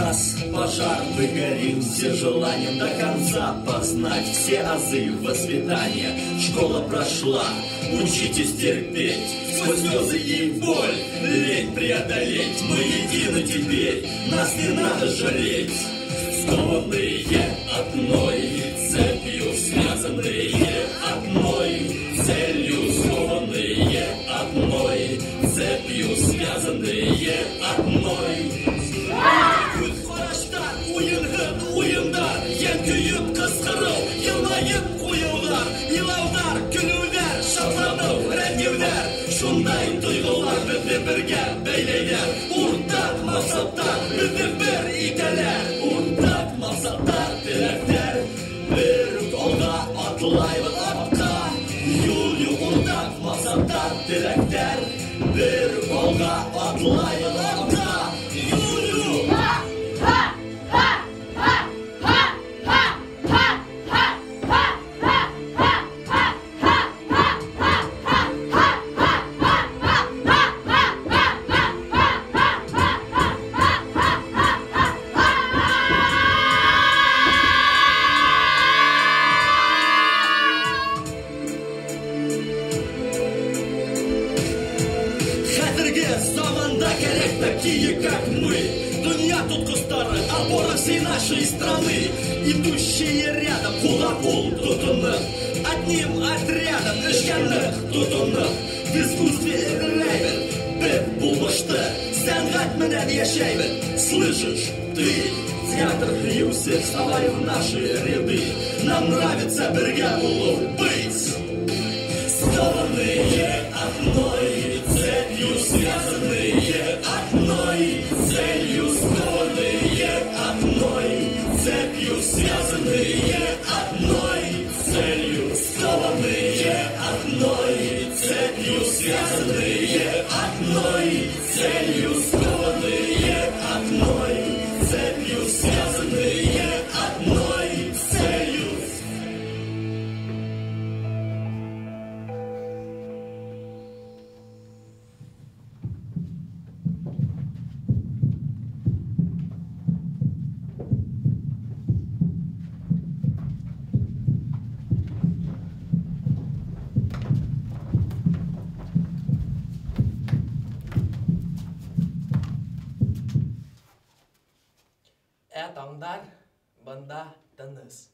нас пожар, мы горим все желанием до конца познать все азы воспитания. Школа прошла, учитесь терпеть, сквозь слезы и боль лень преодолеть. Мы едины теперь, нас не надо жалеть. Скованные одной цепью, связанные одной целью, скованные одной цепью, связанные одной. Күҙ-ҡараштар, уйынһыҙ уйындар, йән көйөп ҡысҡырыу, йылмайып ҡуйыуҙар, илауҙар, көлөүҙәр, шатланыу, рәнйеүҙәр. Шундай тойғолар беҙҙе бергә бәйләйҙәр. Уртаҡ маҡсаттар беҙҙе бер итәләр. Уртаҡ маҡсаттар, теләктәр, бер үк алға атлайбыҙ артҡа. Юл юҡ, уртаҡ маҡсаттар, теләктәр, бер үк алға атлайбыҙ артҡа. Юл юҡ. Хәҙерге заманда кәрәк такие, как мы. Донъя тотҡостары, опора всей нашей страны. Идущие рядом, ҡулға-ҡул тотоноп, одним отрядом эшкә ныҡ тотоноп. В искусстве әҙерләйбеҙ беҙ булмышты, сәнғәт менән йәшәйбеҙ. Слышишь, ты, театр һөйөүсе, вставай в наши ряды. Нам нравится бергә булыу, быть. Скованные одной цепью, связанные одной целью, скованные одной цепью, связанные одной целью, скованные одной цепью, связанные одной целью, скованные одной цепью, связанные одной целью. Ә таңдар бында тыныс.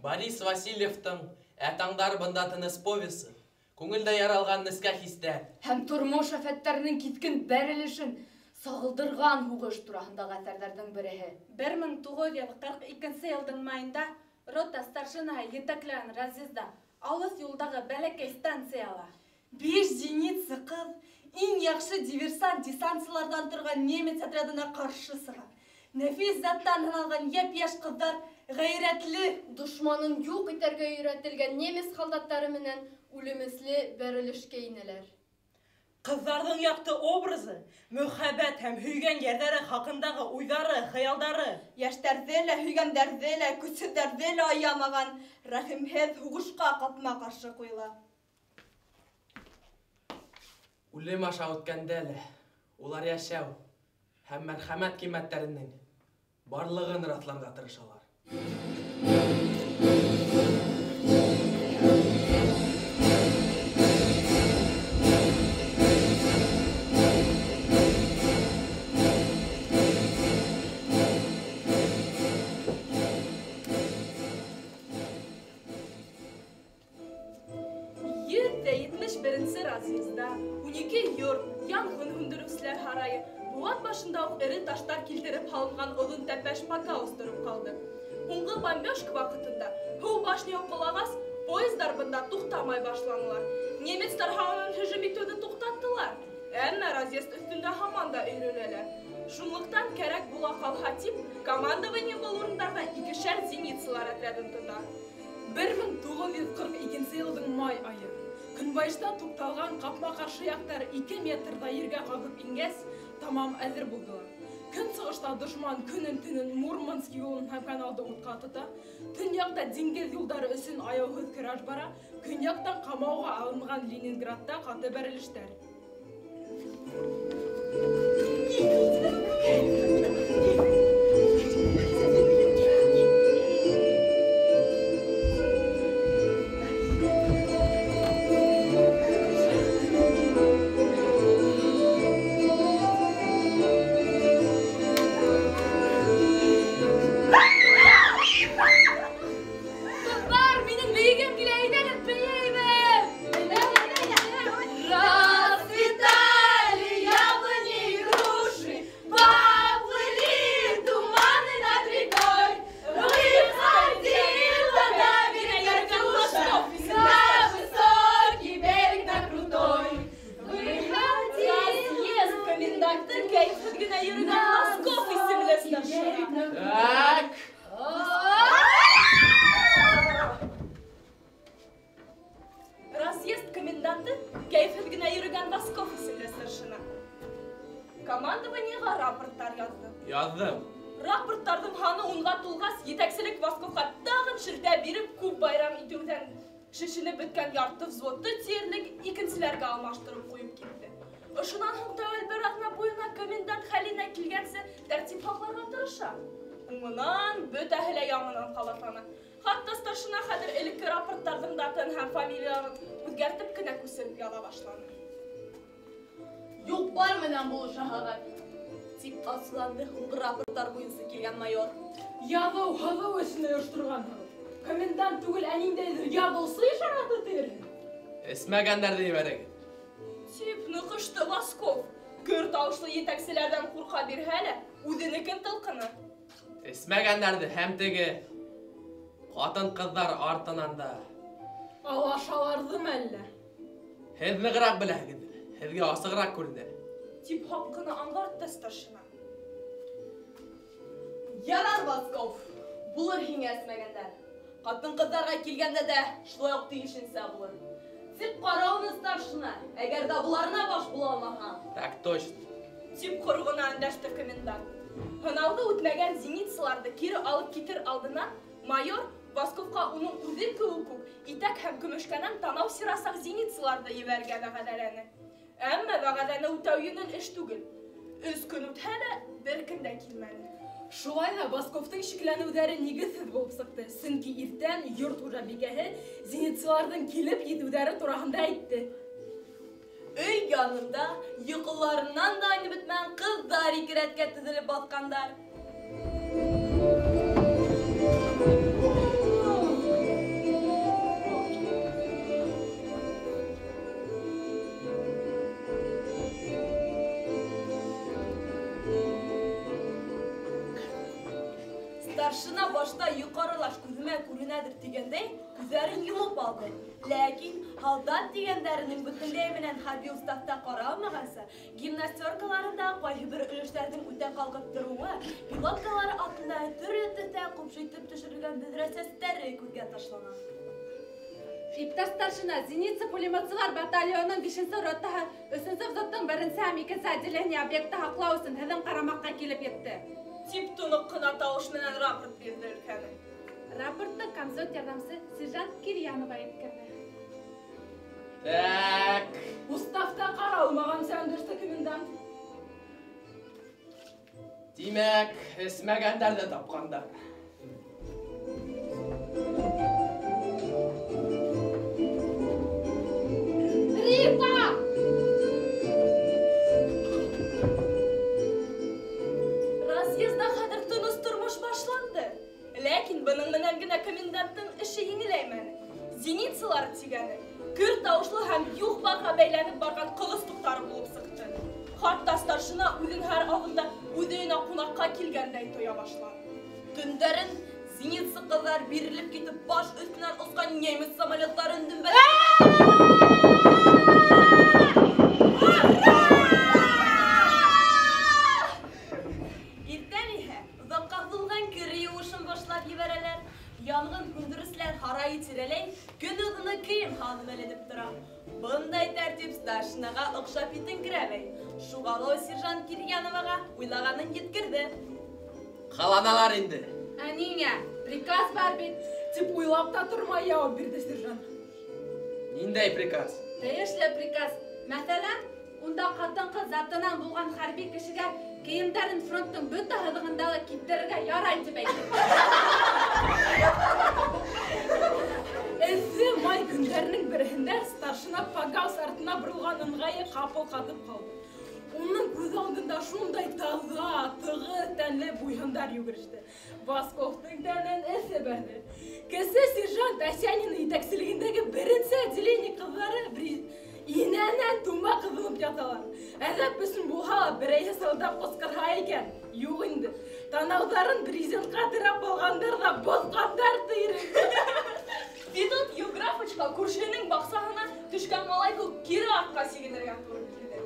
Борис Васильевтың Ә таңдар бында тыныс повесы күңелдә яралған нескә хистәр һәм тормош афәттәренең киҫкен бәрелешен сағылдырған һуғыш тураһындағы әҫәрҙәрҙең береһе. 1942 йылдың майында рота старшинаһы етәкләгән разъезда алыҫ юлдағы бәләкәй станцияла 5 зенитсы ҡыҙ иң яҡшы диверсант десантсыларҙан торған немец отрядына ҡаршы сыға. Нәфис заттан һаналған йәп-йәш ҡыҙҙар ғәйрәтле дошманын юҡ итәргә өйрәтелгән немец һалдаттары менән үлемесле бәрелешкә инәләр. Ҡыҙҙарҙың яҡты образы, мөхәббәт һәм һөйгән йәрҙәре хаҡындағы уйҙары, хыялдары. Йәштәрҙе лә, һөйгәндәрҙе лә, көсһөҙҙәрҙе лә аямаған рәхимһеҙ һуғышҡа ҡапма-ҡаршы ҡуйыла. Үлем аша үткәндә лә улар йәшәү һәм мәрхәмәт ҡиммәттәренең барлығын раҫларға тырышалар. 171 разъезда 12 йорт, янғын һүндереүселәр һарайы, быуат башында уҡ эре таштар килтереп һалынған оҙон тәпәш пакаус тороп ҡалды. Һуңғы бомбежка ваҡытында һыу башня ҡолағас, поездар бында туҡтамай башланылар. Немецтар һаман һөжүм итеүҙе туҡтаттылар. Әммә разъезд өҫтөндә һаман да өйрөләләр. Шунлыҡтан кәрәк була ҡалһа тип, командование был урындарҙа икешәр зенитсылар отрядын тота. 1942 йылдың май айы. Көнбайышта туҡталған ҡапма-ҡаршы яҡтар 2 метрҙа ергә ҡағып ингәс, тамам әҙер булдылар. Көнсығышта дошман көнөн-төнөн Мурманск юлын һәм каналды утҡа тота, төньяҡта диңгеҙ юлдары өсөн аяуһыҙ көрәш бара, көньяҡтан ҡамауға алынған Ленинградта ҡаты бәрелештәр. старшина. Так. Разъезд коменданты кәйефһеҙ генә йөрөгән Васков исемле старшина. Командованиеға рапорттар яҙҙы. Яҙҙым. Рапорттарҙың һаны 10-ға тулғас, етәкселек Васковҡа тағын шелтә биреп, күп байрам итеүҙән шешенеп бөткән ярты взводты тиерлек икенселәргә алмаштырып ҡуйып китте. Ошонан һуң тәүәл бер аҙна буйына комендант хәленә килгәнсе тәртип һаҡларға тырыша. Уңынан бөтәһе лә яңынан ҡабатлана. Хатта старшина хәҙер элекке рапорттарҙың датын һәм фамилияларын үҙгәртеп кенә күсереп яҙа башланы. Юҡ бар менән булышаһығыҙ, тип асыуланды һуңғы рапорттар буйынса килгән майор. Яҙыу һыҙыу өсөн ойошторғанһығыҙ. Комендант түгел, ә ниндәйҙер яҙыусы ишараты тиерһең. Эсмәгәндәрҙе ебәрегеҙ. Тип ныҡышты Васков. Көр тауышлы етәкселәрҙән ҡурҡа бирһә лә, үҙенекен тылҡыны. Эсмәгәндәрҙе һәм теге ҡатын-ҡыҙҙар артынан да. Алашаларҙымы әллә? Һеҙ нығыраҡ беләһегеҙҙер, һеҙгә асығыраҡ күренә. Тип һаҡ ҡына аңғартты старшина. Ярар, Васков, булыр һиңә эсмәгәндәр. Ҡатын-ҡыҙҙарға килгәндә дә шулай уҡ тейешенсә булыр. Тип ҡарауын старшина, әгәр ҙә буларына баш була алмаһа. Так точно. Тип ҡоро ғына өндәште комендант. Һынауҙы үтмәгән зенитсыларҙы кире алып китер алдынан майор Васковҡа уның үҙе кеүек үк итәк һәм көмөшкәнән танау сирасаҡ зенитсыларҙы ебәрергә вәғәҙәләне. Әммә вәғәҙәне үтәү еңел эш түгел. 3 көн үтһә лә бер кем дә килмәне. Шулай ҙа Васковтың шикләнеүҙәре нигеҙһеҙ булып сыҡты. Сөнки иртән йорт хужабикәһе зенитсыларҙың килеп етеүҙәре тураһында әйтте. Өй янында йоҡоларынан да айнып бөтмәгән ҡыҙҙар ике рәткә теҙелеп баҫҡандар. Старшина башта юҡарылаш күҙемә күренәдер тигәндәй, күҙҙәрен йомоп алды. Ләкин һалдат тигәндәренең бөтөнләй менән хәрби уставта ҡаралмағанса, гимнастеркаларында ҡайһы бер өлөштәрҙең үтә ҡалҡып тороуы, пилоткалары аҫтында төрлө төҫтә ҡупшыйтып төшөрөлгән бөҙрә сәстәре күҙгә ташлана. Иптәш старшина, зенитсы пулеметсылар батальонының 5-нсе ротаһы 3-нсе взводтың 1-нсе һәм 2-нсе отделение объекты һаҡлау өсөн һеҙҙең ҡарамаҡҡа килеп етте. Тип тоноҡ ҡына тауыш менән рапорт бирҙе өлкәне. Рапортты комзот ярҙамсы сержант Кирьянова еткерҙе. Так. Уставта ҡаралмағанса өндәште комендант. Тимәк, эсмәгәндәрҙе тапҡандар. Рита! Разъезда хәҙер тыныс тормош башланды. Ләкин бының менән генә коменданттың эше еңеләймәне. Зенитсылар тигәне көр тауышлы һәм юҡ барға бәйләнеп барған ҡылыс тоҡтары булып сыҡты. Хатта старшина үҙен һәр аҙымда үҙ өйөнә ҡунаҡҡа килгәндәй тоя башланы. Төндәрен зенитсы ҡыҙҙар бирелеп китеп баш өҫтөнән осҡан немец самолеттарын дөмбәләп Иртән иһә оҙаҡҡа һуҙылған кер йыуышын башлап ебәрәләр. Янғын һүндереүселәр һарайы тирәләй көн оҙоно кейем һалым эленеп тора. Бындай тәртип старшинаға оҡшап етеңкерәмәй. Шуға ла сержант Кирьяноваға уйлағанын еткерҙе. Ҡаланалар инде. Ә ниңә? Приказ бар бит. Тип уйлап та тормай яуап бирҙе сержант. Ниндәй приказ? Тейешле приказ. Мәҫәлән, унда ҡатын-ҡыҙ затынан булған хәрби кешегә кейемдәрен фронттың бөтә һыҙығында ла киптерергә ярай тип әйтте. Эҫе май көндәренең береһендә старшина Пагаус артына боролған ыңғайы ҡапыл ҡатып ҡалды. Уның күҙ алдында шундай таҙа, тығыҙ тәнле буйһындар йүгереште. Васковтың тәнен эҫе бәрҙе. Кесе сержант Осянина етәкселегендәге 1-нсе отделение ҡыҙҙары инәнән туңға ҡыҙылып яталар. Әҙәп өсөн булһа ла берәйһе сылдап ҡысҡырһа икән. Юҡ инде. Танауҙарын брезентҡа терәп алғандар ҙа боҫҡандар тейер. Федот Евграфовичҡа күршеһенең баҡсаһына төшкән малай кеүек кире артҡа сигенергә тура килде.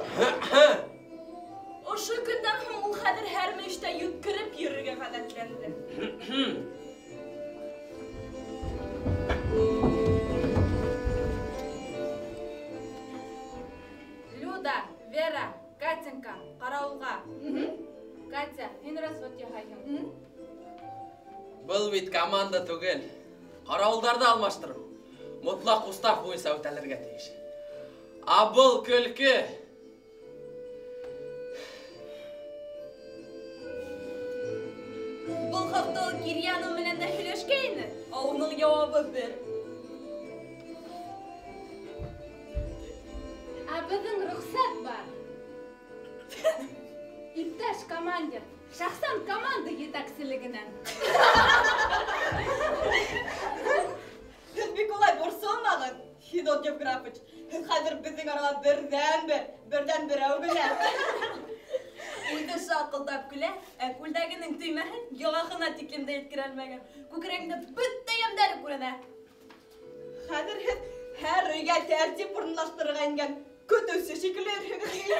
Ошо көндән һуң ул хәҙер һәр мөйөштә йүткереп йөрөргә ғәҙәтләнде. Люда, Вера, Катенька, ҡарауылға. Катя, һин развод яһайһың. Был бит команда түгел. Ҡарауылдарҙы алмаштырыу мотлаҡ устав буйынса үтәлергә тейеш. Ә был көлкө. Был хаҡта ул Кирьянов менән дә һөйләшкәйне, ә уның яуабы бер. Ә беҙҙең рөхсәт бар. Иптәш командир, шәхсән команда етәкселегенән. Һеҙ бик улай борсолмағыҙ, Федот Евграфыч. Һеҙ хәҙер беҙҙең арала берҙән берәү генә. Үҙе шаҡылдап көлә, ә күлдәгенең төймәһен яғаһына тиклем дә еткерәлмәгән. Күкрәгендә бөтә йәмдәре күренә. Хәҙер һеҙ һәр өйгә тәртип урынлаштырырға ингән көтөүсе шикелле йөрөһөгөҙ икән.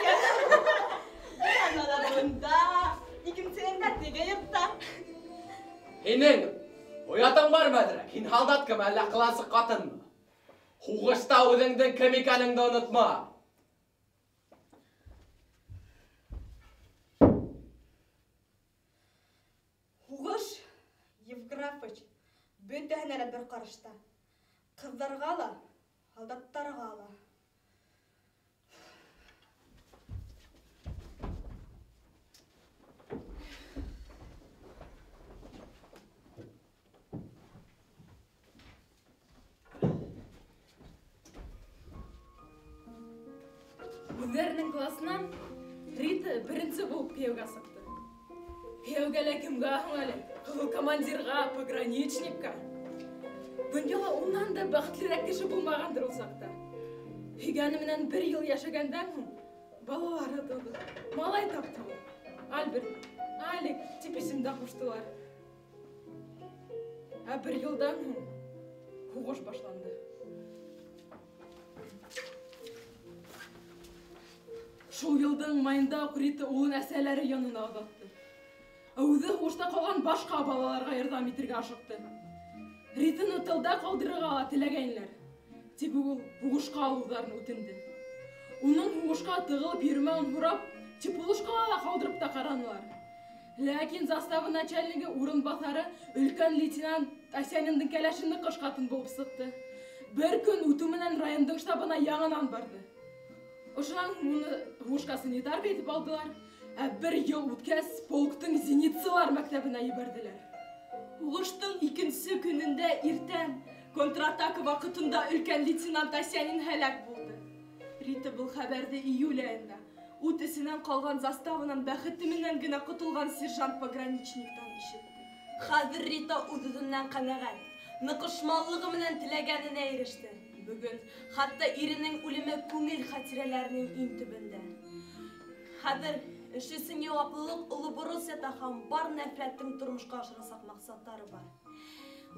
Бер аҙнала бында, икенсеһендә теге йортта. Һинең оятың бармы әҙерәк? Һин һалдаткамы, әллә ҡылансыҡ ҡатынмы? Һуғышта үҙеңдең кем икәнеңде онотма. Һуғыш, Евграфыч, бөтәһенә лә бер ҡарашта. Ҡыҙҙарға ла, һалдаттарға ла. Үҙҙәренең класынан Рита беренсе булып кейәүгә сыҡты. Кейәүгә лә кемгә һуң әле? Ҡыҙыл командирға, пограничникка. Донъяла унан да бәхетлерәк кеше булмағандыр ул саҡта. Һөйгәне менән бер йыл йәшәгәндән һуң балалары тыуҙы. Малай тапты ул. Альберт, Алик тип исем дә ҡуштылар. Ә бер йылдан һуң һуғыш башланды. Шул йылдың майында уҡ Рита улын әсәләре янына оҙатты. Ә үҙе һуғышта ҡалған башҡа балаларға ярҙам итергә ашыҡты. Ританы тылда ҡалдырырға ла теләгәйнеләр. Тик ул һуғышҡа алыуҙарын үтенде. Уның һуғышҡа тығылып йөрөмәүен һорап, теплушҡа ла ҡалдырып та ҡаранылар. Ләкин застава начальнигы урынбаҫары өлкән лейтенант Осяниндың кәләше ныҡыш ҡатын булып сыҡты. Бер көн үтеү менән райондың штабына яңынан барҙы. Ошонан һуң уны һуғышҡа санитарка итеп алдылар, ә бер йыл үткәс полктың зенитсылар мәктәбенә ебәрҙеләр. Һуғыштың икенсе көнөндә иртән контратака ваҡытында өлкән лейтенант Осянин һәләк булды. Рита был хәбәрҙе июль айында ут эсенән ҡалған заставанан бәхете менән генә ҡотолған сержант-пограничниктан ишетте. Хәҙер Рита үҙ-үҙенән ҡәнәғәт, ныҡышмаллығы менән теләгәненә иреште. Бөгөн хатта иренең үлеме күңел хәтирәләренең иң төбөндә. Хәҙер эш өсөн яуаплылыҡ оло борос ята һәм бар нәфрәттең тормошҡа ашырасаҡ маҡсаттары бар.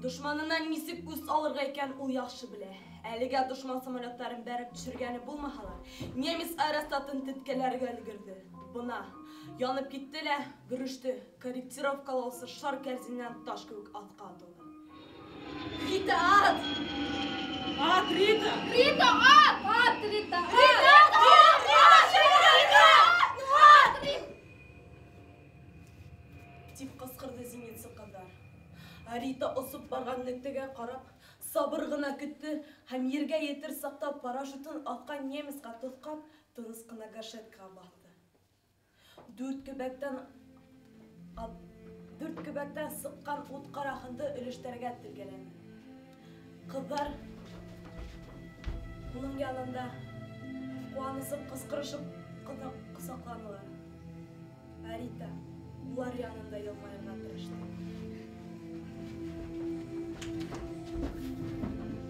Дошманынан нисек үс алырға икән ул яҡшы белә. Әлегә дошман самолеттарын бәреп төшөргәне булмаһа ла, немец аэростатын теткәләргә өлгөрҙө. Бына янып китте лә бөрөштө, корректировкалаусы шар кәрзиненән таш кеүек аҫҡа атылды. Рита, ат! Ат, Рита! Рита, ат! Ат, Рита! Рита, ат! Рита, ат! Тип ҡысҡырҙы зенитсы ҡыҙҙар. Рита осоп барған нөктәгә ҡарап, сабыр ғына көттө һәм ергә етер саҡта парашютын аҫҡан немецҡа тоҫҡап, тыныс ҡына гашеткаға баҫты. Дүрт көбәктән сыҡҡан ут ҡараһынды өлөштәргә телгәләне. Ҡыҙҙар уның янында ҡыуанысып, ҡысҡырышып ҡосаҡланылар. Ә Рита улар янында йылмайырға тырышты.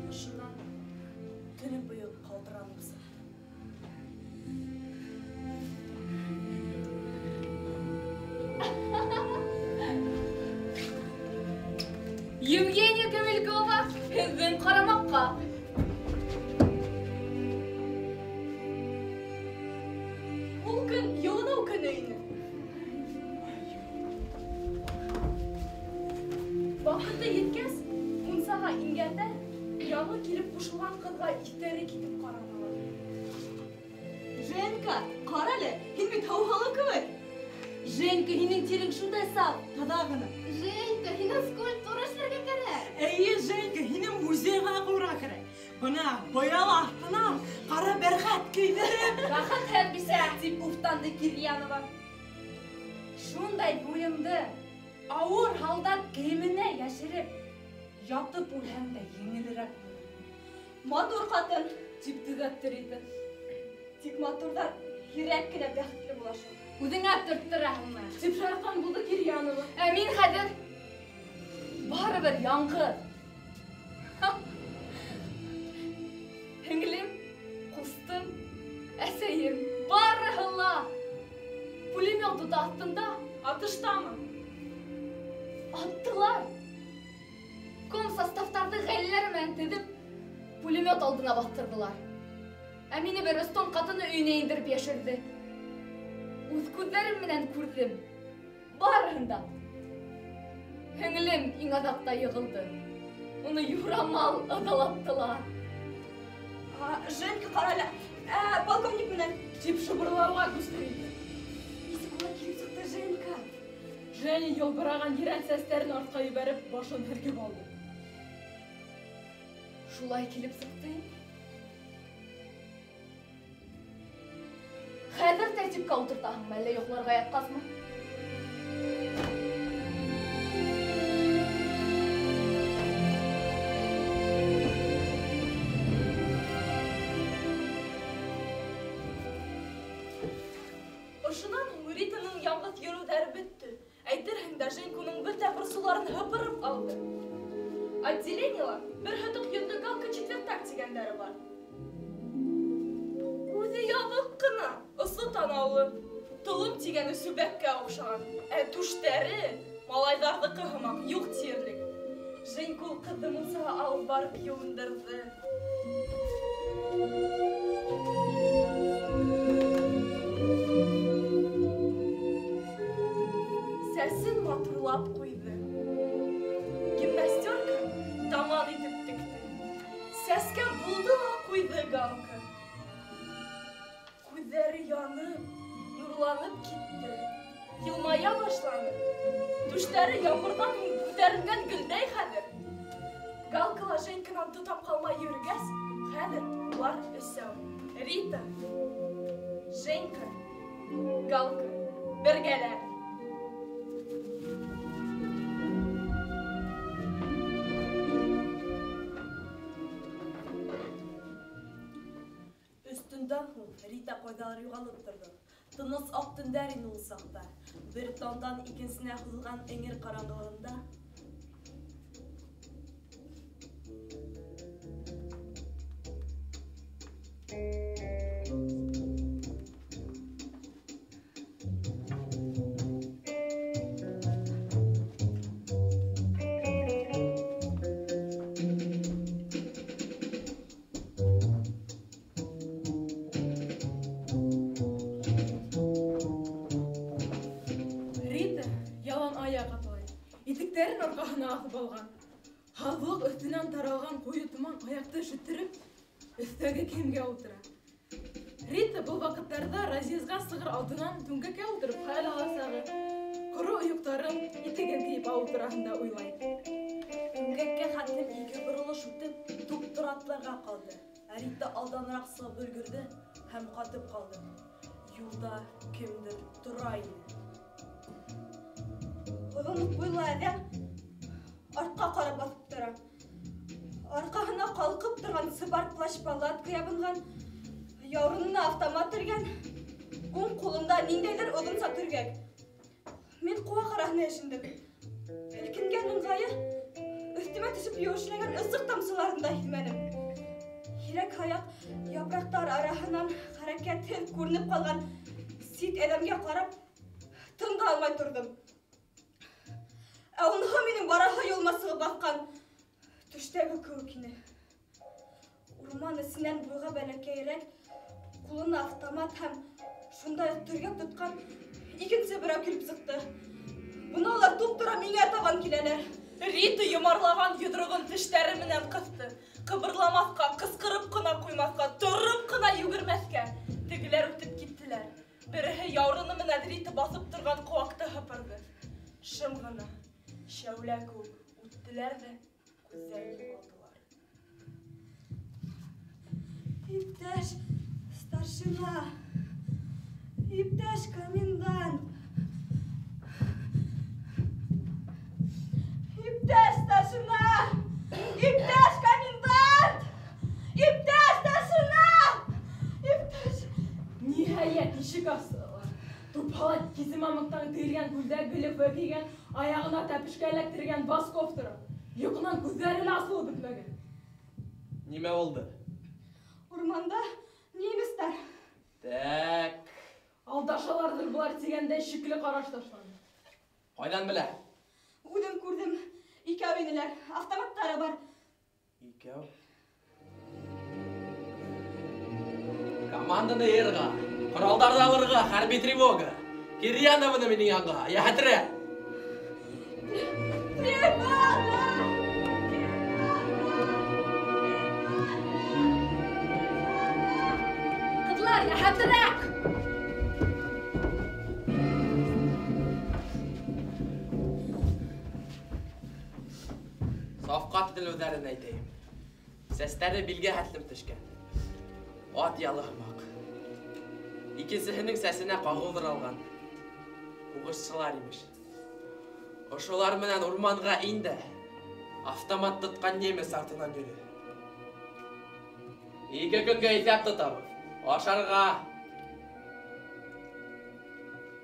Ошонан төнө буйы ҡалтыранып сыҡты. Евгения Камелькова, һеҙҙең ҡарамаҡҡа. Ул көн йылыныу көнө ине. Ваҡыты еткәс, мунсаға ингәндә яңы килеп ҡушылған ҡыҙға иҫтәре китеп ҡаранылар. Женька, ҡара әле, һин бит һыуһылы кеүек. Женька, һинең тирең шундай саф, таҙа ғына. Женька, һиңә скульптура эшләргә кәрәк. Эйе, Женька, һине музейға ҡуйырға кәрәк. Бына быяла аҫтынан ҡара бәрхәт кейҙереп. Рәхәт һәм бисә, тип уфтанды Кирьянова. Шундай буйымды ауыр һалдат кейеменә йәшереп, ятып үлһәм дә еңелерәк булыр. Матур ҡатын, тип төҙәтте Рита. Тик матурҙар һирәк кенә бәхетле була шул. Үҙеңә төрттөрәһеңме? Тип шаяртҡан булды Кирьянова. Ә мин хәҙер барыбер яңғыҙ. Һеңлем, ҡустым, әсәйем, барыһы ла пулемет уты аҫтында. Атыштамы? Аттылар. Ком составтарҙы ғаиләләре менән теҙеп, пулемет алдына баҫтырҙылар. Ә мине бер эстон ҡатыны өйөнә индереп йәшерҙе. Үҙ күҙҙәрем менән күрҙем. Барыһын да. Һеңлем иң аҙаҡта йығылды. Уны юрамал ыҙалаттылар. Женька, ҡара әле, полковник менән. Тип шыбырлауға күсте Рита. Нисек улай килеп сыҡты, Женька? Женя ялбыраған ерән сәстәрен артҡа ебәреп, башын һелкеп алды. Шулай килеп сыҡты. Хәҙер тәртипкә ултыртаһыңмы, әллә йоҡларға ятҡасмы? Ошонан һуң Ританың яңғыҙ йөрөүҙәре бөттө. Әйтерһең дә, Женьканың бөтә борсоуларын һыпырып алды. Отделениела бер һытыҡ йөнлө галка четвертак тигәндәре бар. Үҙе ябыҡ ҡына, осло танаулы, толом тигәне сүбәккә оҡшаған, ә түштәре малайҙарҙыҡы һымаҡ юҡ тиерлек. Женька ул ҡыҙҙы мунсаға алып барып йыуындырҙы. Сәсен матурлап ҡуйҙы. Гимнастерка таман итеп текте. Сәскә булды ла ҡуйҙы галка. Күҙҙәре янып, нурланып китте. Йылмая башланы. Түштәре ямғырҙан һуң күтәрелгән гөлдәй хәҙер. Галкала Женьканан тотам ҡалмай йөрөгәс, хәҙер улар өсәү. Рита, Женька, Галка бергәләр. Өстөндән һуң Рита ҡайҙалыр юғалып торҙо. Тыныс аҡ төндәр ине ул саҡта. Бер таңдан икенсенә һуҙылған эңер ҡараңғылығында Итектәрен арҡаһына аҫып алған. Һаҙлыҡ өҫтөнән таралған ҡуйы томан аяҡты өшөттөрөп, өҫтәге кейемгә ултыра. Рита был ваҡыттарҙа разъездға сығыр алдынан түңгәккә ултырып хәл аласағы, ҡоро ойоҡтарын, итеген кейеп алыу тураһында уйлай. Түңгәккә хәтлем ике боролош үтеп, туп-тура атларға ҡалды. Ә Рита алданыраҡ сығып өлгөрҙө һәм ҡатып ҡалды. Юлда кемдер тора ине. Оҙон буйлы әҙәм артҡа ҡарап баҫып тора. Арҡаһына ҡалҡып торған сыбар плащ-палатка ябынған, яурынына автомат элгән, уң ҡулында ниндәйҙер оҙонса төргәк. Мин ҡыуаҡ араһына йәшендем. Һелкенгән ыңғайы өҫтөмә төшөп еүешләгән ысыҡ тамсыларын да һиҙмәнем. Һирәк-һаяҡ япраҡтар араһынан хәрәкәтһеҙ күренеп ҡалған сит әҙәмгә ҡарап тын да алмай торҙом. Ә уныһы минең бараһы юлыма сығып баҫҡан төштәге кеүек ине. Урман эсенән буйға бәләкәйерәк, ҡулына автомат һәм шундай уҡ төргәк тотҡан икенсе берәү килеп сыҡты. Бына улар туп-тура миңә табан киләләр. Рита йомарлаған йоҙроғон тештәре менән ҡыҫты. Ҡыбырламаҫҡа, ҡысҡырып ҡына ҡуймаҫҡа, тороп ҡына йүгермәҫкә. Тегеләр үтеп киттеләр. Береһе яурыны менән Рита баҫып торған ҡыуаҡты һыпырҙы. Шым ғына, шәүлә кеүек үттеләр ҙә күҙҙән юғалдылар. Иптәш старшина, иптәш комендант, иптәш старшина, иптәш комендант, иптәш старшина, иптәш... Ниһайәт, ишек астылар. Тупһала кисе мамыҡтан тегелгән күлдәк галифе кейгән, аяғына тәпешкә эләктергән Васков тора. Йоҡонан күҙҙәре лә асылып бөтмәгән. Нимә булды? Урманда немецтар. Так. Алдашаларҙыр былар тигәндәй шикле ҡараш ташланы. Ҡайҙан белә? Үҙем күрҙем. Икәү инеләр. Автоматтары бар. Икәү? Команданы йыйырға, ҡоралдарҙы алырға, хәрби тревога. Кирьянованы минең янға, йәһәтерәк. Тревога! Ҡыҙлар, йәһәтерәк! Сафҡа теҙелеүҙәрен әйтәйем. Сәстәре билгә хәтлем төшкән. Ат ялы һымаҡ. Икенсеһенең сәсенә ҡағыуҙыр алған. Һуғышсылар имеш. Ошолар менән урманға ин дә, автомат тотҡан немец артынан йөрө. 2 көнгә иҫәп тотабыҙ. Ашарға.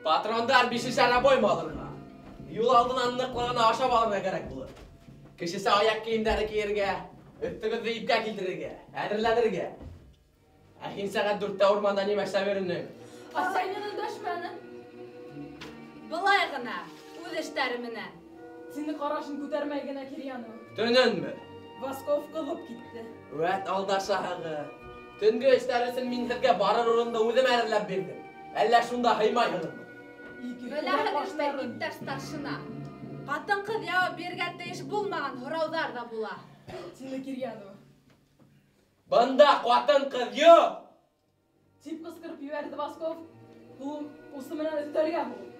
Патрондар 5-шәр обойма алырға. Юл алдынан ныҡлы ғына ашап алырға кәрәк булыр. Кешесә аяҡ кейемдәре кейергә, өҫтөгөҙҙө ипкә килтерергә, әҙерләнергә. Ә һин сәғәт 4-тә урманда нимә эшләп йөрөнөң? Осанин өндәшмәне. Былай ғына, үҙ эштәре менән. Тине ҡарашын күтәрмәй генә Кирьянова. Төнөнмө? Васков ҡыҙып китте. Вәт алдашаһығыҙ. Төнгө эштәр өсөн мин һеҙгә барыр урынды үҙем әҙерләп бирҙем. Әллә шунда һыймайһығыҙмы? Беләһегеҙме, иптәш старшина? Ҡатын-ҡыҙ яуап бирергә тейеш булмаған һорауҙар ҙа була. Тине Кирьянова. Бында ҡатын-ҡыҙ юҡ! Тип ҡысҡырып ебәрҙе Васков. Ҡулын усы менән өҫтәлгә һуғып.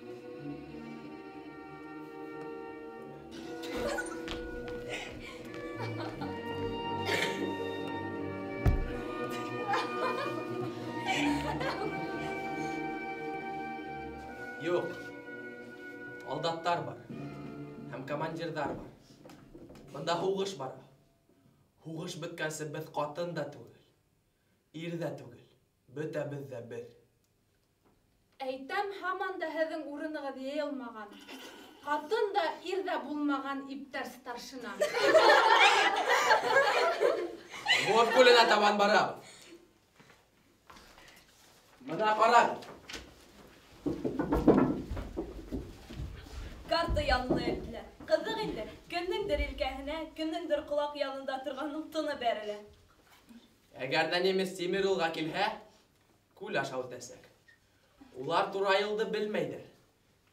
Юҡ. Һалдаттар бар. Һәм командирҙар бар. Бында һуғыш бара. Һуғыш бөткәнсе беҙ ҡатын да түгел, ир ҙә түгел, бөтәбеҙ ҙә бер. Әйтәм, һаман да һеҙҙең урынығыҙ йыйылмаған. Ҡатын да, ир ҙә булмаған иптәш старшина. Мор күленә табан барабыҙ. Бына ҡарағыҙ. Карта янына илттеләр. Ҡыҙыҡ инде, кемдеңдер елкәһенә, кемдеңдер ҡолаҡ янында торғанның тыны бәрелә. Әгәр ҙә немец тимер юлға килһә, күл аша үтәсәк. Улар тура юлды белмәйҙәр.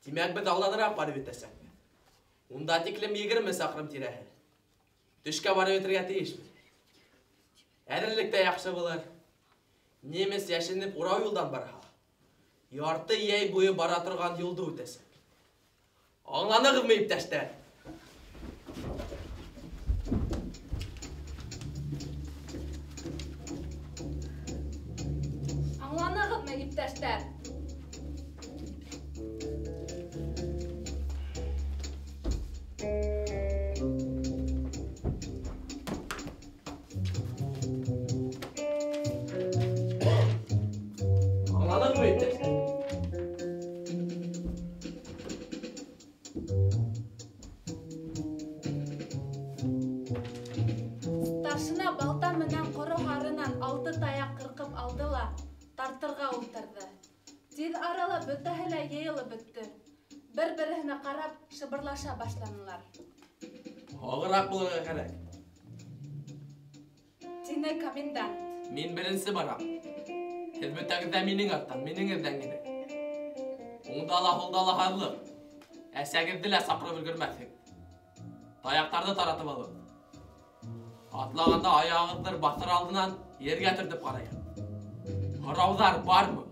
Тимәк, беҙ алданыраҡ барып етәсәкбеҙ. Унда тиклем 20 саҡрым тирәһе. Төшкә барып етергә тейешбеҙ. Әҙерлек тә яҡшы булыр. Немец йәшенеп урау юлдан барһа, ярты йәй буйы бара торған юлды үтәсәк. Аңланығыҙмы, иптәштәр? Аңланығыҙмы, иптәштәр? Аңланығыҙмы, иптәштәр? Старшина балта менән ҡоро һарынан 6 таяҡ ҡырҡып алды ла тартырға ултырҙы. Тиҙ арала бөтәһе лә йыйылып бөттө. Бер-береһенә ҡарап шыбырлаша башланылар. Һағыраҡ булырға кәрәк. Тине комендант. Мин беренсе барам. Һеҙ бөтәгеҙ ҙә минең арттан, минең эҙҙән генә. Уңда ла, һулда ла һаҙлыҡ. Әсәгеҙҙе лә саҡырып өлгөрмәҫһегеҙ. Таяҡтарҙы таратып алығыҙ. Атлағанда аяғығыҙҙы баҫыр алдынан ергә төртөп ҡарайым. Һорауҙар бармы?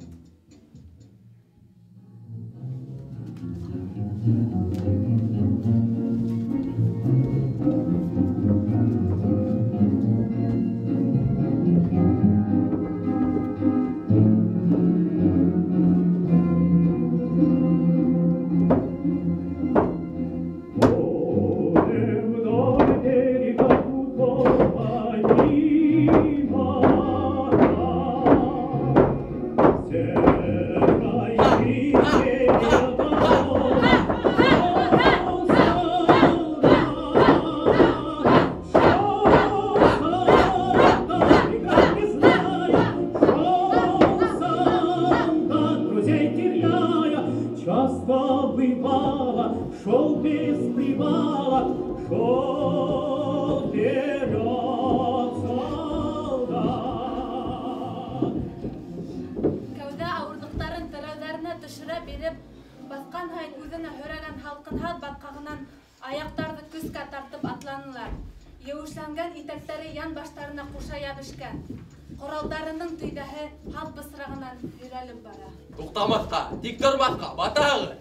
Туҡтамаҫҡа, тик тормаҫҡа, батағыҙ!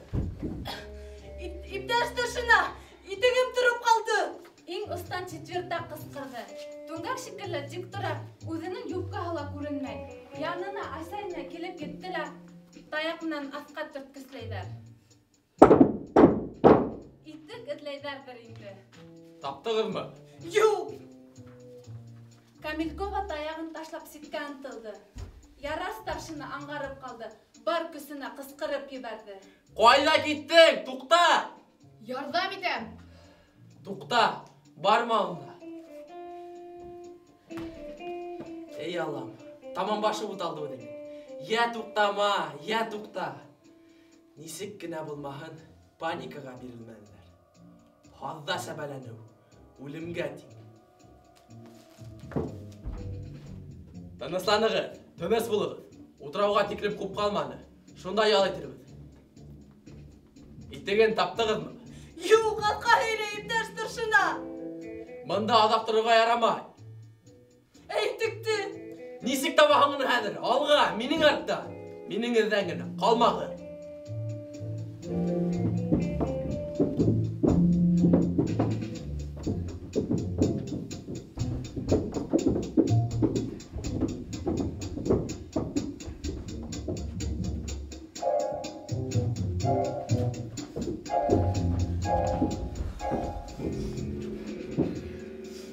Иптәш старшина, итегем тороп ҡалды. Иң оҫтан четвертак ҡысҡырҙы. Түңгәк шикелле тик тора, үҙенең юбкаһы ла күренмәй. Янына Асалина килеп етте лә, таяҡ менән аҫҡа төрткөсләйҙәр. Итек эҙләйҙәрҙер инде. Таптығыҙмы? Юҡ! Камилькова таяғын ташлап ситкә ынтылды. Яра старшина аңғарып ҡалды, бар көсөнә ҡысҡырып ебәрҙе. Ҡайҙа киттең? Туҡта! Ярҙам итәм! Туҡта! Барма унда! Эй, Аллам, тамам башы буталды үҙенең. Йә туҡтама, йә туҡта! Нисек кенә булмаһын, паникаға бирелмәнеләр. Һаҙҙа сәбәләнеү, үлемгә тиң. Тынысланығыҙ, тыныс булығыҙ. Утрауға тиклем күп ҡалманы. Шунда ял итербеҙ. Итеген таптығыҙмы? Юҡ, аҫҡа һөйрәй, иптәш старшина! Бында аҙаҡ торорға ярамай. Әйтекте! Нисек табаһың уны хәҙер? Алға, минең артта. Минең эҙҙән генә, ҡалмағыҙ.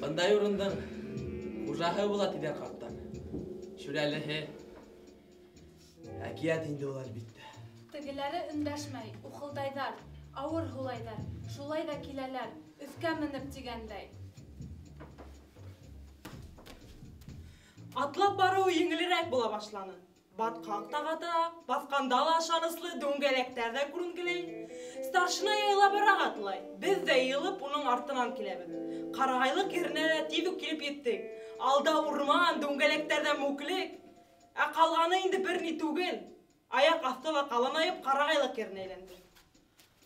Бындай урындың хужаһы була тиҙәр ҡарттар. Шүрәлеһе. Әкиәт инде ул, әлбиттә. Тегеләре өндәшмәй, ухылдайҙар, ауыр һулайҙар, шулай ҙа киләләр, өҫкә менеп тигәндәй. Атлап барыуы еңелерәк була башланы. Батҡаҡ та ҡатыраҡ, баҫҡанда ла ышаныслы дүңгәләктәр ҙә күренгеләй. Старшина яйлабыраҡ атлай, беҙ ҙә йыйылып уның артынан киләбеҙ. Ҡарағайлыҡ еренә лә тиҙ үк килеп еттек. Алда урман, дүңгәләктәрҙә мүклек. Ә ҡалғаны инде бер ни түгел. Аяҡ аҫты ла ҡалынайып ҡарағайлыҡ еренә әйләнде.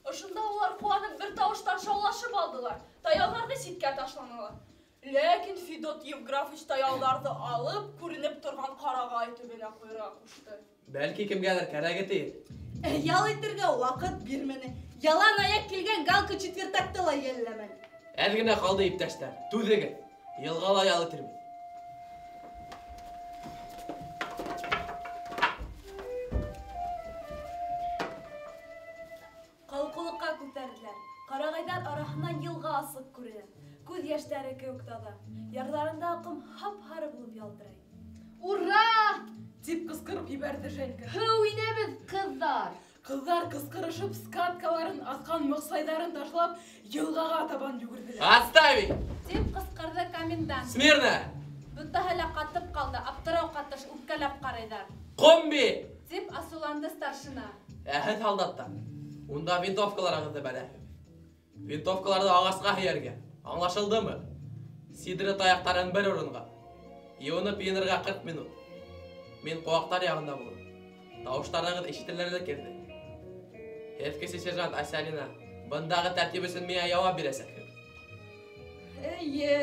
Ошонда улар ҡыуанып бер тауыштан шаулашып алдылар. Таяҡтарҙы ситкә ташланылар. Ләкин Федот Евграфович таяҡтарҙы алып, күренеп торған ҡарағай төбөнә ҡуйырға ҡушты. Бәлки кемгәлер кәрәге тиер. Ял итергә ваҡыт бирмәне. Ялан аяҡ килгән галка четвертакты ла йәлләмәне. Әҙ генә ҡалды, иптәштәр. Түҙегеҙ. Йылғала ял итербеҙ. Ҡалҡыулыҡҡа күтәрҙеләр. Ҡарағайҙар араһынан йылға асыҡ күренә. Күҙ йәштәре кеүек таҙа. Ярҙарында ҡом һап-һары булып ялтырай. Ура! Тип ҡысҡырып ебәрҙе Женька. Һыу инәбеҙ, ҡыҙҙар! Ҡыҙҙар ҡысҡырышып, скаткаларын, аҫҡан мыҡсайҙарын ташлап, йылғаға табан йүгерҙеләр. Отставить! Тип ҡысҡырҙы комендант. Смирно! Бөтәһе лә ҡатып ҡалды, аптырау ҡатыш үпкәләп ҡарайҙар. Комби! Тип асыуланды старшина. Ә һеҙ, һалдаттар, унда винтовкаларығыҙҙы бәрәһегеҙ. Винтовкаларҙы ағасҡа һөйәргә. Аңлашылдымы? Сидре таяҡтарын бер урынға. Йыуынып йыйынырға 40 минут. Мин ҡыуаҡтар яғында булырмын. Тауыштарығыҙ ишетелерлек ерҙә. Һеҙ, кесе сержант Асялина, бындағы тәртип өсөн миңә яуап бирәсәкһегеҙ. Эйе,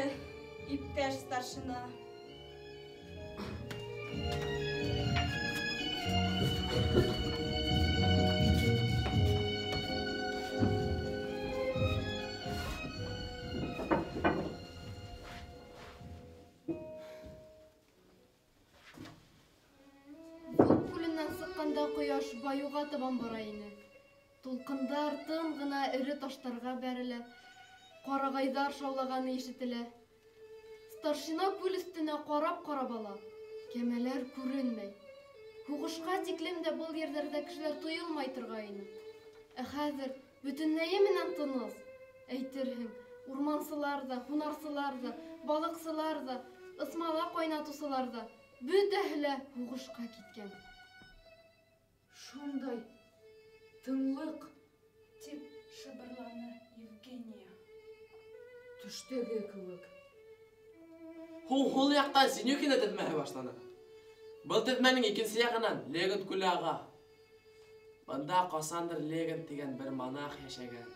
иптәш старшина. Ҡояш байыуға табан бара ине. Тулҡындар тын ғына эре таштарға бәрелә, ҡарағайҙар шаулағаны ишетелә. Старшина күл өҫтөнә ҡарап-ҡарап ала, кәмәләр күренмәй. Һуғышҡа тиклем дә был ерҙәрҙә кешеләр тойолмай торғайны. Ә хәҙер бөтөнләйе менән тыныс. Әйтерһең, урмансылар ҙа, һунарсылар ҙа, балыҡсылар ҙа, ыҫмала ҡайнатыусылар ҙа бөтәһе лә һуғышҡа киткән. Шундай тынлыҡ, тип шыбырланы Евгения. Төштәге кеүек. Һул яҡтан Синюхина теҙмәһе башлана. Был теҙмәнең икенсе яғынан Легент күле аға. Бында ҡасандыр Легент тигән бер монах йәшәгән.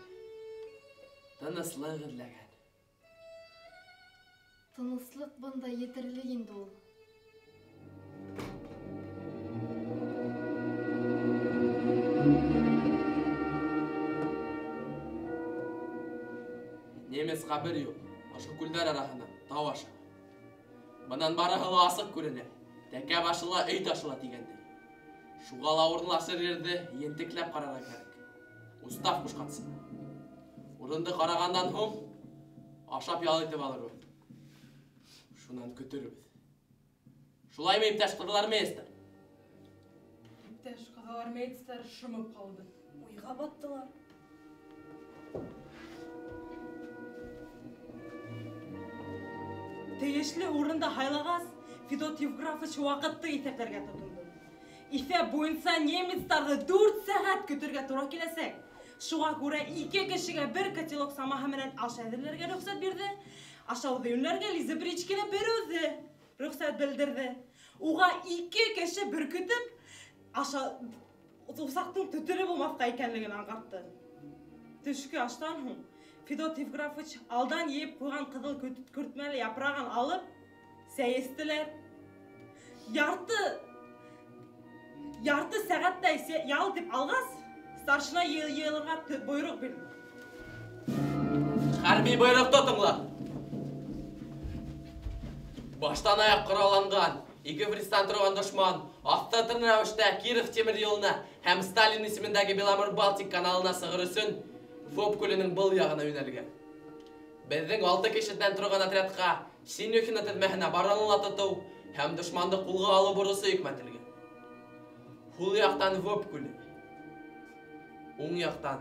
Тыныслыҡ эҙләгән. Тыныслыҡ бында етерлек инде ул. Немец ҡәбер юҡ, ошо күлдәр араһынан тау аша. Бынан барыһы ла асыҡ күренә, тәкә башы ла өй ташы ла тигәндәй. Шуға ла урынлашыр ерҙе ентекләп ҡарарға кәрәк. Устав ҡушҡансы. Урынды ҡарағандан һуң ашап ял итеп алырбыҙ. Шунан көтөрбөҙ. Шулаймы, иптәш ҡыҙылармейецтар? Иптәш ҡыҙылармейецтар шымып ҡалды. Уйға баттылар. Тейешле урынды һайлағас, Федот Евграфович ваҡытты иҫәпләргә тотондо. Иҫәп буйынса немецтарҙы 4 сәғәт көтөргә тура киләсәк. Шуға күрә 2 кешегә бер котелок самаһы менән аш әҙерләргә рөхсәт бирҙе. Ашауҙы йүнләргә Лиза Бричкина бер үҙе рөхсәт белдерҙе. Уға 2 кеше бөркөтөп, аша усаҡтың төтөнө булмаҫҡа икәнлеген аңғартты. Төшкө аштан һуң Федот Евграфович алдан йыйып ҡуйған ҡыҙыл көртмәле япрағын алып, сәй эстеләр. Ярты сәғәттәй ял итеп алғас, старшина йыйылырға бойороҡ бирҙе. Хәрби бойороҡто тыңла. Баштан аяҡ ҡоралланған, 2 фрицтан торған дошман аҫтыртын рәүештә Киров тимер юлына һәм Сталин исемендәге Беломор-Балтик каналына сығыр өсөн Воп күленең был яғына йүнәлгән. Беҙҙең 6 кешедән торған отрядҡа Синюхина теҙмәһенә барыны тотоу һәм дошманды ҡулға алыу бурысы йөкмәтелгән. Һул яҡтан Воп күле, уң яҡтан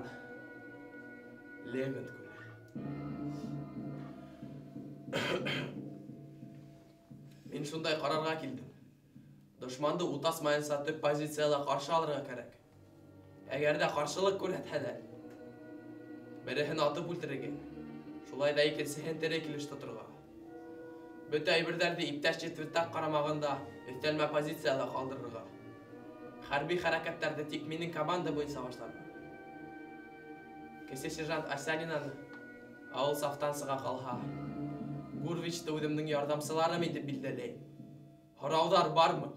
Легент күле. Мин шундай ҡарарға килдем. Дошманды ут асмайынса төп позицияла ҡаршы алырға кәрәк. Әгәр ҙә ҡаршылыҡ күрһәтһәләр, береһен атып үлтерергә, шулай ҙа икенсеһен тере килеш тоторға. Бөтә әйберҙәрҙе иптәш четвертак ҡарамағында өҫтәлмә позицияла ҡалдырырға. Хәрби хәрәкәттәрҙе тик минең команда буйынса башларға. Кесе сержант Осянинаны ауыл сафтан сыға ҡалһа, Гурвичты үҙемдең ярҙамсыларым итеп билдәләйем. Һорауҙар бармы?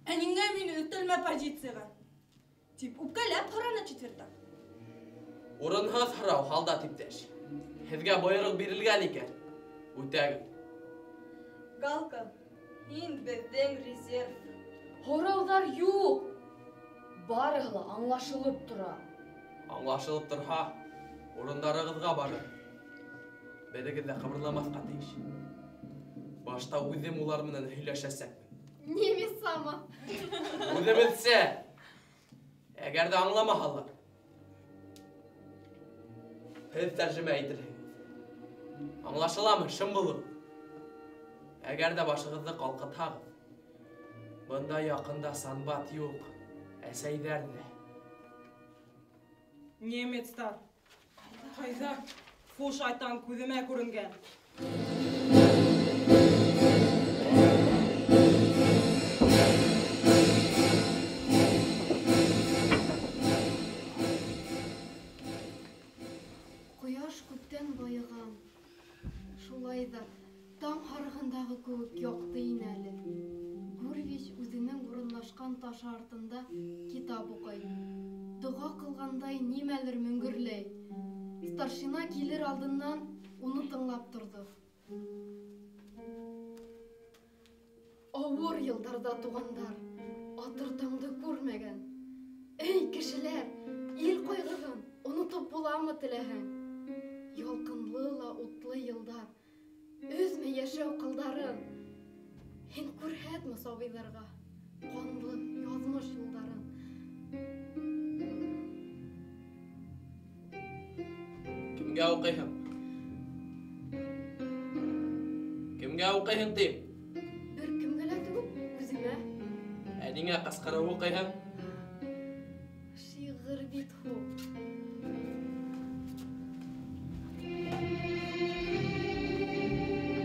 Ә ниңә мине өҫтәлмә позицияға? Тип үпкәләп һораны четвертак. Урынһыҙ һорау, һалдат иптәш. Һеҙгә бойороҡ бирелгән икән, үтәгеҙ. Галка, һин беҙҙең резерв. Һорауҙар юҡ. Барыһы ла аңлашылып тора. Аңлашылып торһа, урындарығыҙға барыр. Берегеҙ ҙә ҡыбырламаҫҡа тейеш. Башта үҙем улар менән һөйләшәсәкмен. Немецсамы? Үҙебеҙсә. Әгәр ҙә аңламаһалар, һеҙ тәржемә итерһегеҙ. Аңлашыламы, шым булығыҙ. Әгәр ҙә башығыҙҙы ҡалҡытһағыҙ, бында яҡында санбат юҡ, әсәйҙәр ҙә. Немецтар. Ҡайҙа? Фу, шайтан күҙемә күренгән. Ҡояш күптән байыған. Шулай ҙа таң һарыһындағы кеүек яҡты ине әле. Гурвич үҙенең урынлашҡан ташы артында китап уҡый. Доға ҡылғандай нимәлер мөңгөрләй. Старшина килер алдынан уны тыңлап торҙо. Ауыр йылдарҙа туғандар атыр таңды күрмәгән. Эй, кешеләр, ил ҡайғыһын онотоп буламы теләһәң? Ялҡынлы ла утлы йылдар, өҙмә йәшәү ҡылдарын. Һин күрһәтмә сабыйҙарға ҡанлы яҙмыш юлдарын. Кемгә уҡыйһың? Кемгә уҡыйһың тип? Бер кемгә лә түгел, үҙемә. Ә ниңә ҡысҡырып уҡыйһың? Шиғыр бит һуң.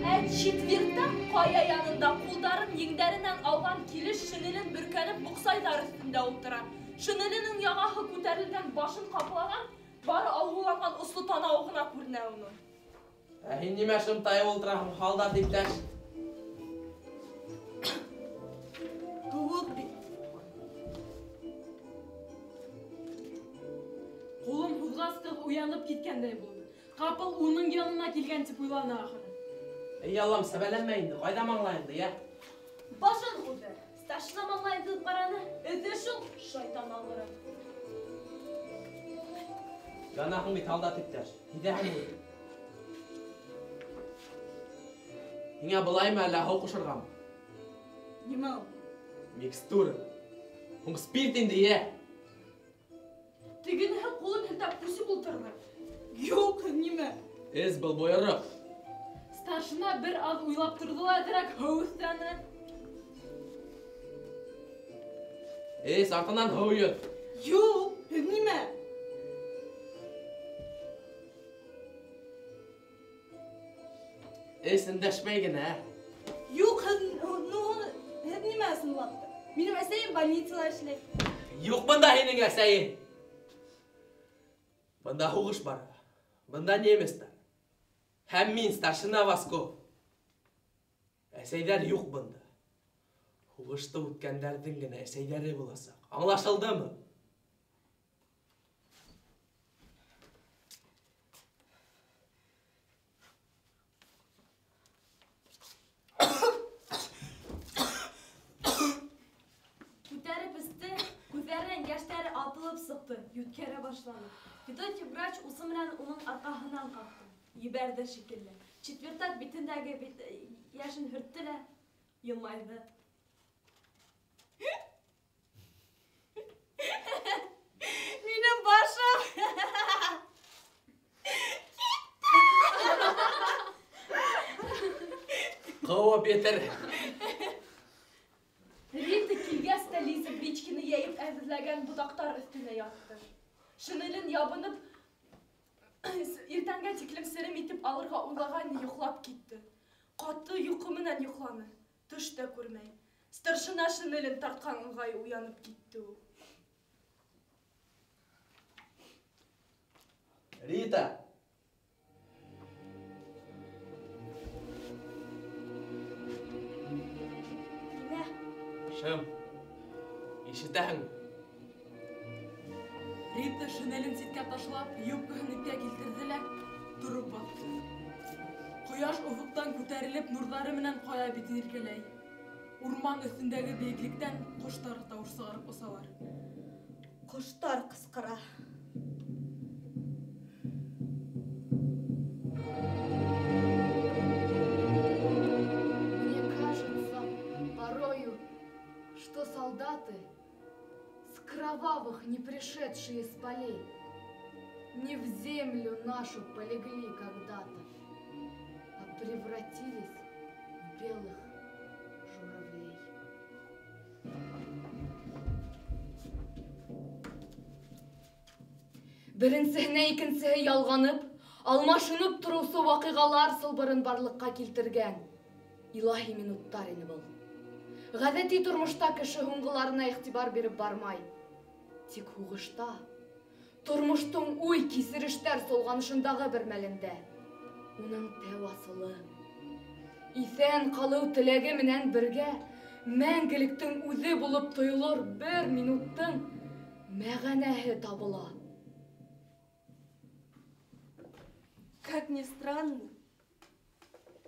Ә четвертак ҡая янында ҡулдарын еңдәренән алған килеш шинелен бөркәнеп буҡсайҙар өҫтөндә ултыра. Шинеленең яғаһы күтәрелгән, башын ҡаплаған, бары алғыланған осло танауы ғына күренә уның. Ә һин нимә шымтайып ултыраһың, һалдат иптәш? Һыуыҡ бит. Ҡулын һуҙғас ҡыҙ уянып киткәндәй булды. Ҡапыл уның янына килгән тип уйланы ахыры. Эй, Аллам, сәбәләнмә инде, ҡайҙа маңлайыңды, йә? Башын һуҙҙы. Старшина маңлайын тотоп ҡараны. Эҙе шул, шайтан алғыры. Янаһың бит, һалдат иптәш. Һиҙәһең бит. Һиңә былаймы әллә һыу ҡушырғамы? Нимә ул? Микстура. Һуң спирт инде, йә? Тегенеһе ҡулын һелтәп күсеп ултырҙы. Юҡ, нимә? Эс был бойороҡ. Старшина бер аҙ уйлап торҙо ла әҙерәк һыу өҫтәне. Эс, артынан һыу йот. Юҡ, нимә? Эс, өндәшмәй генә. Юҡ, һеҙ нимә ысынлап та? Минең әсәйем больницала эшләй. Юҡ бында һинең әсәйең. Бында һуғыш бара. Бында немецтар. Һәм мин, старшина Васков. Әсәйҙәр юҡ бында. Һуғышты үткәндәрҙең генә әсәйҙәре буласаҡ. Аңлашылдымы? Күтәреп эсте, күҙҙәренән йәштәре атылып сыҡты, йүткерә башланы. Федотий врач усы менән уның арҡаһынан ҡаҡты. Ебәрҙе шикелле. Четвертак битендәге йәшен һөрттө лә йылмайҙы. Минең башым китте. Ҡыуып етер. Рита килгәс тә Лиза бричкины йәйеп әҙерләгән ботаҡтар өҫтөнә ятты. Шинелен ябынып, иртәнгә тиклем серем итеп алырға уйлаған, йоҡлап китте. Ҡаты йоҡо менән йоҡланы, төш тә күрмәй. Старшина шинелен тартҡан ыңғай уянып китте ул. Рита! Нимә? Шым, ишетәһеңме? Рита шинелен ситкә ташлап, юбкаһын ипкә килтерҙе лә тороп баҫты. Ҡояш офоҡтан күтәрелеп, нурҙары менән ҡая битен иркәләй. Урман өҫтөндәге бейеклектән ҡоштар тауыш сығарып осалар. Ҡоштар ҡысҡыра. Мне кажется порою, что солдаты, с кровавых не пришедшие с полей, не в землю нашу полегли когда-то, а превратились в белых журавлей. Беренсеһенә икенсеһе ялғанып, алмашынып тороусы ваҡиғалар сылбырын барлыҡҡа килтергән илаһи минуттар ине был. Ғәҙәти тормошта кеше һуңғыларына иғтибар биреп бармай. Тик һуғышта, тормоштоң уй кисерештәр солғанышындағы бер мәлендә уның тәү асылы. Иҫән ҡалыу теләге менән бергә мәңгелектең үҙе булып тойолор бер минуттың мәғәнәһе табыла. Как ни странно,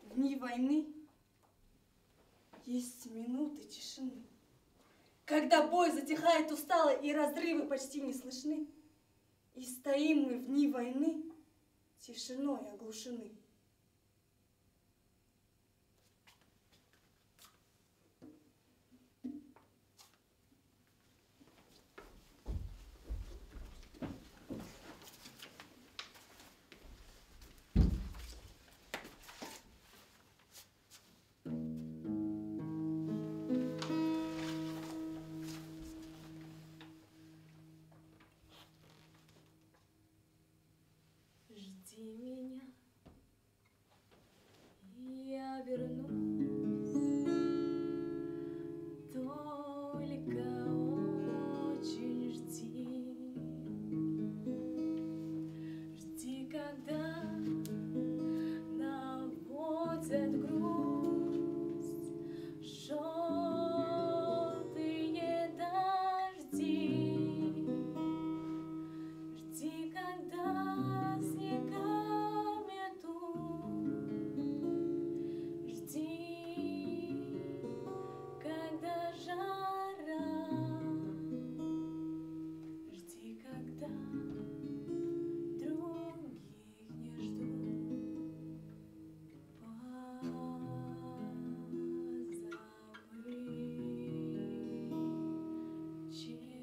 в дни войны есть минуты тишины, когда бой затихает устало и разрывы почти не слышны, и стоим мы в дни войны тишиной оглушены. Жди меня, я вернусь, только очень жди, жди, когда наводят грусть желтые дожди, жди, когда снега метут, жди, когда жара, жди, когда других не ждут, позабыв вчера.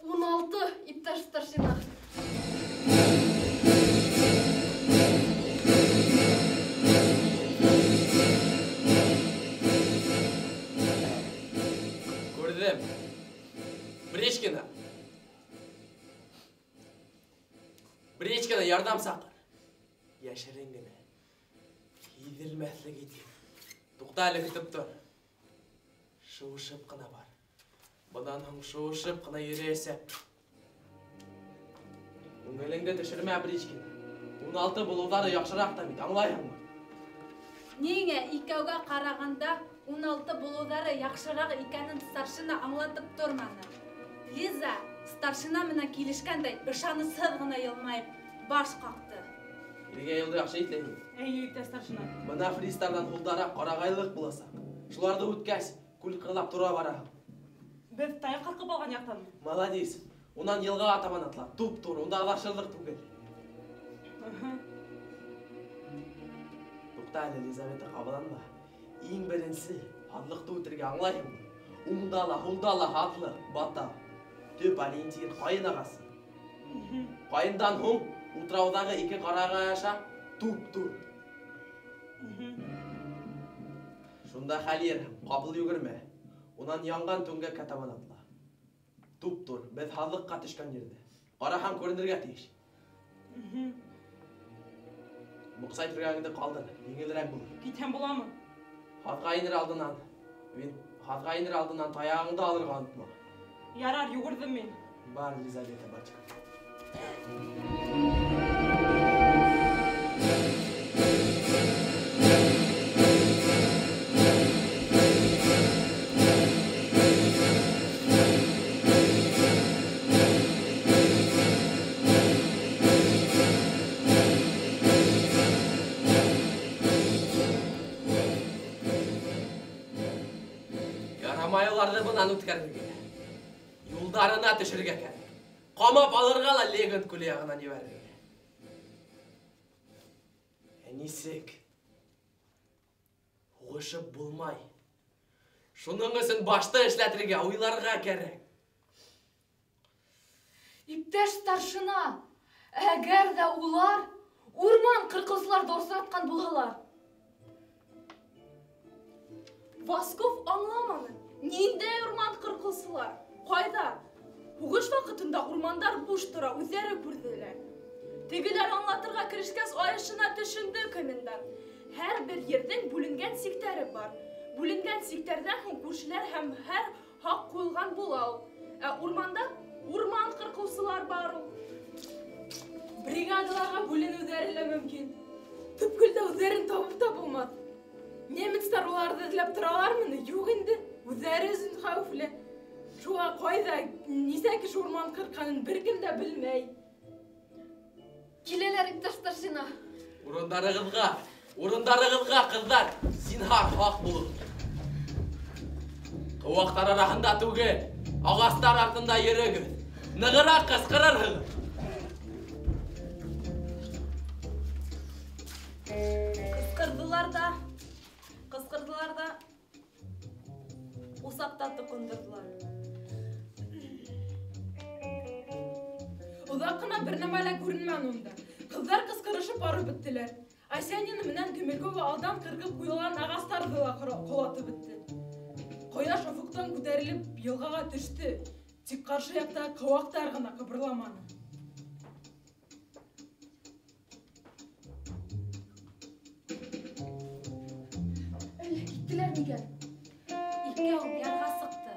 Ун алты, иптәш старшина. Күрҙем. Бричкина. Бричкина, ярҙам саҡыр. Йәшерен генә. Һиҙелмәҫлек итеп. Туҡта әле, көтөп тор. Шыуышып ҡына бар. Бынан һуң шыуышып ҡына йөрөйәсәк. Күңелеңде төшөрмә, Бричкина. 16 булыуҙары яҡшыраҡ та бит, аңлайһыңмы? Ниңә икәүгә ҡарағанда 16 булыуҙары яҡшыраҡ икәнен старшина аңлатып торманы. Лиза старшина менән килешкәндәй ышанысһыҙ ғына йылмайып баш ҡаҡты. Иргә юлды яҡшы итләйһең. Эйе, иптәш старшина. Бына фристарҙан һулдараҡ ҡарағайлыҡ буласаҡ. Шуларҙы үткәс, күл ҡырлап тора бараһың. Беҙ таяҡ ҡырҡып алған яҡтанмы? Молодец. Унан йылғаға табан атла. Туп-тур, унда аҙашырлыҡ түгел. Туҡта әле, Лизавета, ҡабаланма. Иң беренсе һаҙлыҡты үтергә, аңлайһыңмы? Уңда ла, һулда ла һаҙлыҡ, бата. Төп ориентир ҡайын ағасы. Ҡайындан һуң утрауҙағы ике ҡарағай аша туп-тур. Шунда хәл йыйырһың, ҡапыл йүгермә. Унан янған түңгәккә табан атла. Туп-тур, беҙ һаҙлыҡҡа төшкән ерҙә. Ҡараһаң күренергә тейеш. Муҡсай төргәгеңде ҡалдыр, еңелерәк булыр. Китһәм буламы? Һаҙға инер алдынан, һаҙға инер алдынан таяғыңды алырға онотма. Ярар, йүгерҙем мин. Бар, Лизавета, бачка. Ярамай уларҙы бынан үткәрергә, юлдарына төшөргә кәрәк. Ҡамап алырға ла Легент күле яғынан ебәрергә. Ә нисек? Һуғышып булмай. Шуның өсөн башты эшләтергә, уйларға кәрәк. Иптәш старшина, әгәр ҙә улар урман ҡырҡыусыларҙы осратҡан булһалар. Васков аңламаны. Ниндәй урман ҡырҡыусылар? Ҡайҙа? Һуғыш ваҡытында урмандар буш тора, үҙҙәре күрҙеләр. Тегеләр аңлатырға керешкәс, айышына төшөндө комендант. Һәр бер ерҙең бүленгән сиктәре бар. Бүленгән сиктәрҙән һуң күршеләр һәм һәр хаҡ ҡуйылған була ул. Ә урманда урман ҡырҡыусылар бар ул. Бригадаларға бүленеүҙәре лә мөмкин. Төпкөлдә үҙҙәрен табып та булмаҫ. Немецтар уларҙы эҙләп торалармы ни? Юҡ инде, үҙҙәре өсөн хәүефле. Шуға ҡайҙа, нисә кеше урман ҡырҡҡанын бер кем дә белмәй. Киләләр, иптәш старшина. Урындарығыҙға, урындарығыҙға, ҡыҙҙар, зинһар һаҡ булығыҙ. Ҡыуаҡтар араһында түгел, ағастар артында йөрөгөҙ. Нығыраҡ ҡысҡырырһығыҙ. Ҡысҡырҙылар да, ҡысҡырҙылар да, усаҡта тоҡондорҙолар. Оҙаҡ ҡына бер нәмә лә күренмәне унда. Ҡыҙҙар ҡысҡырышып барып бөттөләр. Осянина менән Көмөлкова алдан ҡырҡып ҡуйылған ағастарҙы ла ҡолатып бөттө. Ҡояш офоҡтан күтәрелеп йылғаға төштө. Тик ҡаршы яҡта ҡыуаҡтар ғына ҡыбырламаны. Әллә киттеләр микән? Икәү ярға сыҡты.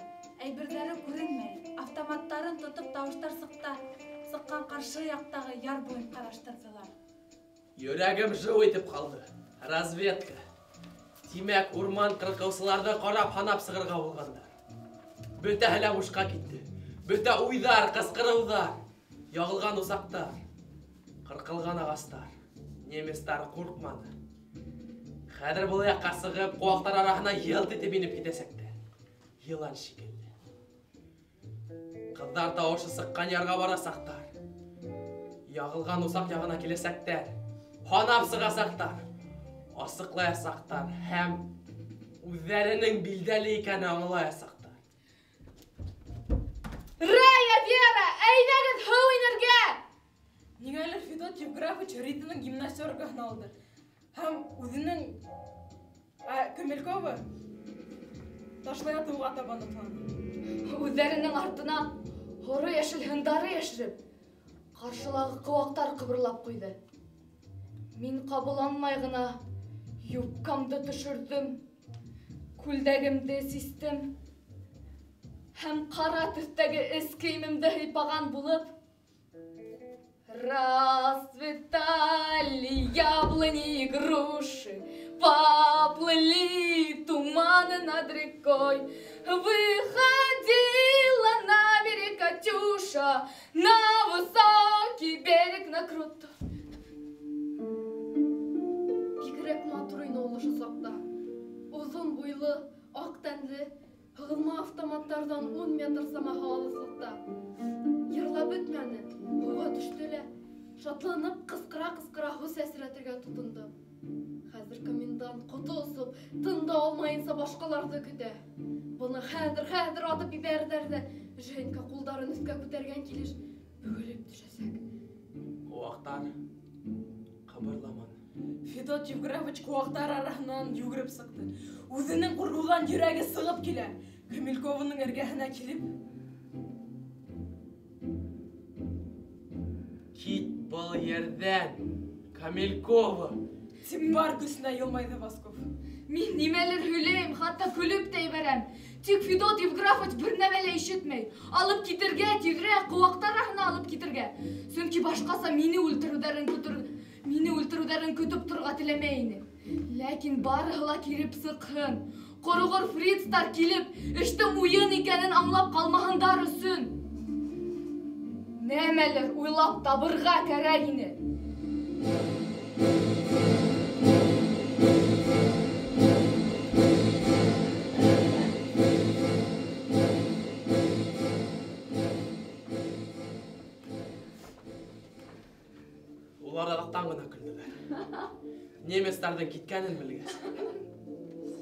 Әйберҙәре күренмәй. Автоматтарын тотоп тауыштар сыҡҡан ҡаршы яҡтағы яр буйын ҡараштырҙылар. Йөрәгем жыу итеп ҡалды. Разведка. Тимәк, урман ҡырҡыусыларҙы ҡарап һанап сығырға булғандар. Бөтәһе лә бушҡа китте. Бөтә уйҙар, ҡысҡырыуҙар, яғылған усаҡтар, ҡырҡылған ағастар. Немецтар ҡурҡманы. Хәҙер был яҡҡа сығып, ҡыуаҡтар араһына йылт итеп инеп китәсәктәр. Йылан шикелле. Ҡыҙҙар тауышы сыҡҡан ярға барасаҡтар. Яғылған усаҡ яғына киләсәктәр. Һанап сығасаҡтар. Асыҡлаясаҡтар һәм үҙҙәренең билдәле икәнен аңлаясаҡтар. Рая, Вера, әйҙәгеҙ һыу инергә! Ниңәлер Федот Евграфович Ританың гимнастеркаһын алды. Һәм үҙенең Көмөлкова ташлай атыуға табан атланы. Үҙҙәренең артынан һоро йәшел һындары йәшереп, ҡаршылағы ҡыуаҡтар ҡыбырлап ҡуйҙы. Мин ҡабаланмай ғына юбкамды төшөрҙөм, күлдәгемде систем һәм ҡара төҫтәге эс кейемемде һыйпаған булып, расцветали яблони и груши, поплыли туманы над рекой. Выходила на берег Катюша, на высокий берег, на крутой. Бигерәк матур ине ул ошо саҡта. Оҙон буйлы, аҡ тәнле, һығылма автоматтарҙан 10 метр самаһы алыҫлыҡта. Йырлап бөтмәне, һыуға төштө лә, шатланып ҡысҡыра-ҡысҡыра һыу сәсрәтергә тотондо. Хәҙер комендант ҡото осоп, тын да алмайынса башҡаларҙы көтә. Быны хәҙер-хәҙер атып ебәрҙәр ҙә, Женька ҡулдарын өҫкә күтәргән килеш бөгөлөп төшәсәк. Ҡыуаҡтар ҡыбырламаны. Федот Евграфович ҡыуаҡтар араһынан йүгереп сыҡты. Үҙенең ҡурҡыуҙан йөрәге сығып килә. Көмөлкованың эргәһенә килеп: Кит был ерҙән, Камилькова! Тип бар көсөнә йылмайҙы Васков. Мин нимәлер һөйләйем, хатта көлөп тә ебәрәм. Тик Федот Евграфович бер нәмә лә ишетмәй. Алып китергә, тиҙерәк ҡыуаҡтар араһына алып китергә. Сөнки башҡаса мине үлтереүҙәрен көтөп торорға теләмәй ине. Ләкин барыһы ла килеп сыҡһын. Ҡороғор фрицтар килеп, эштең уйын икәнен аңлап ҡалмаһындар өсөн. Нәмәлер уйлап табырға кәрәк ине. Улар аҙаҡтан ғына көлдөләр. Немецтарҙың киткәнен белгәс.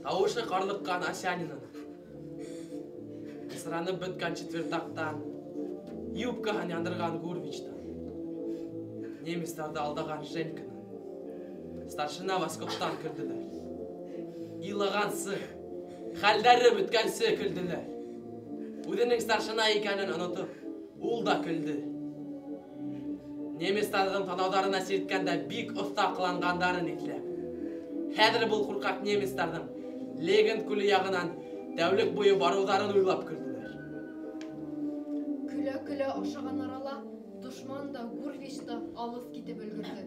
Тауышы ҡарлыҡҡан Осянинаны, ҡысранып бөткән четвертаҡтан, юбкаһын яндырған Гурвичтан, немецтарҙы алдаған Женьканан, старшина Васковтан көлдөләр. Илағансы, хәлдәре бөткәнсе көлдөләр. Үҙенең старшина икәнен онотоп, ул да көлдө. Немецтарҙың танауҙарына сирткәндә бик оҫта ҡыланғандарын иҫләп, Хәҙер был ҡурҡаҡ немецтарҙың Легенд күле яғынан тәүлек буйы барыуҙарын уйлап көлдөләр. Көлә-көлә ашаған арала дошман да, Гурвич та алыҫ китеп өлгөрҙө.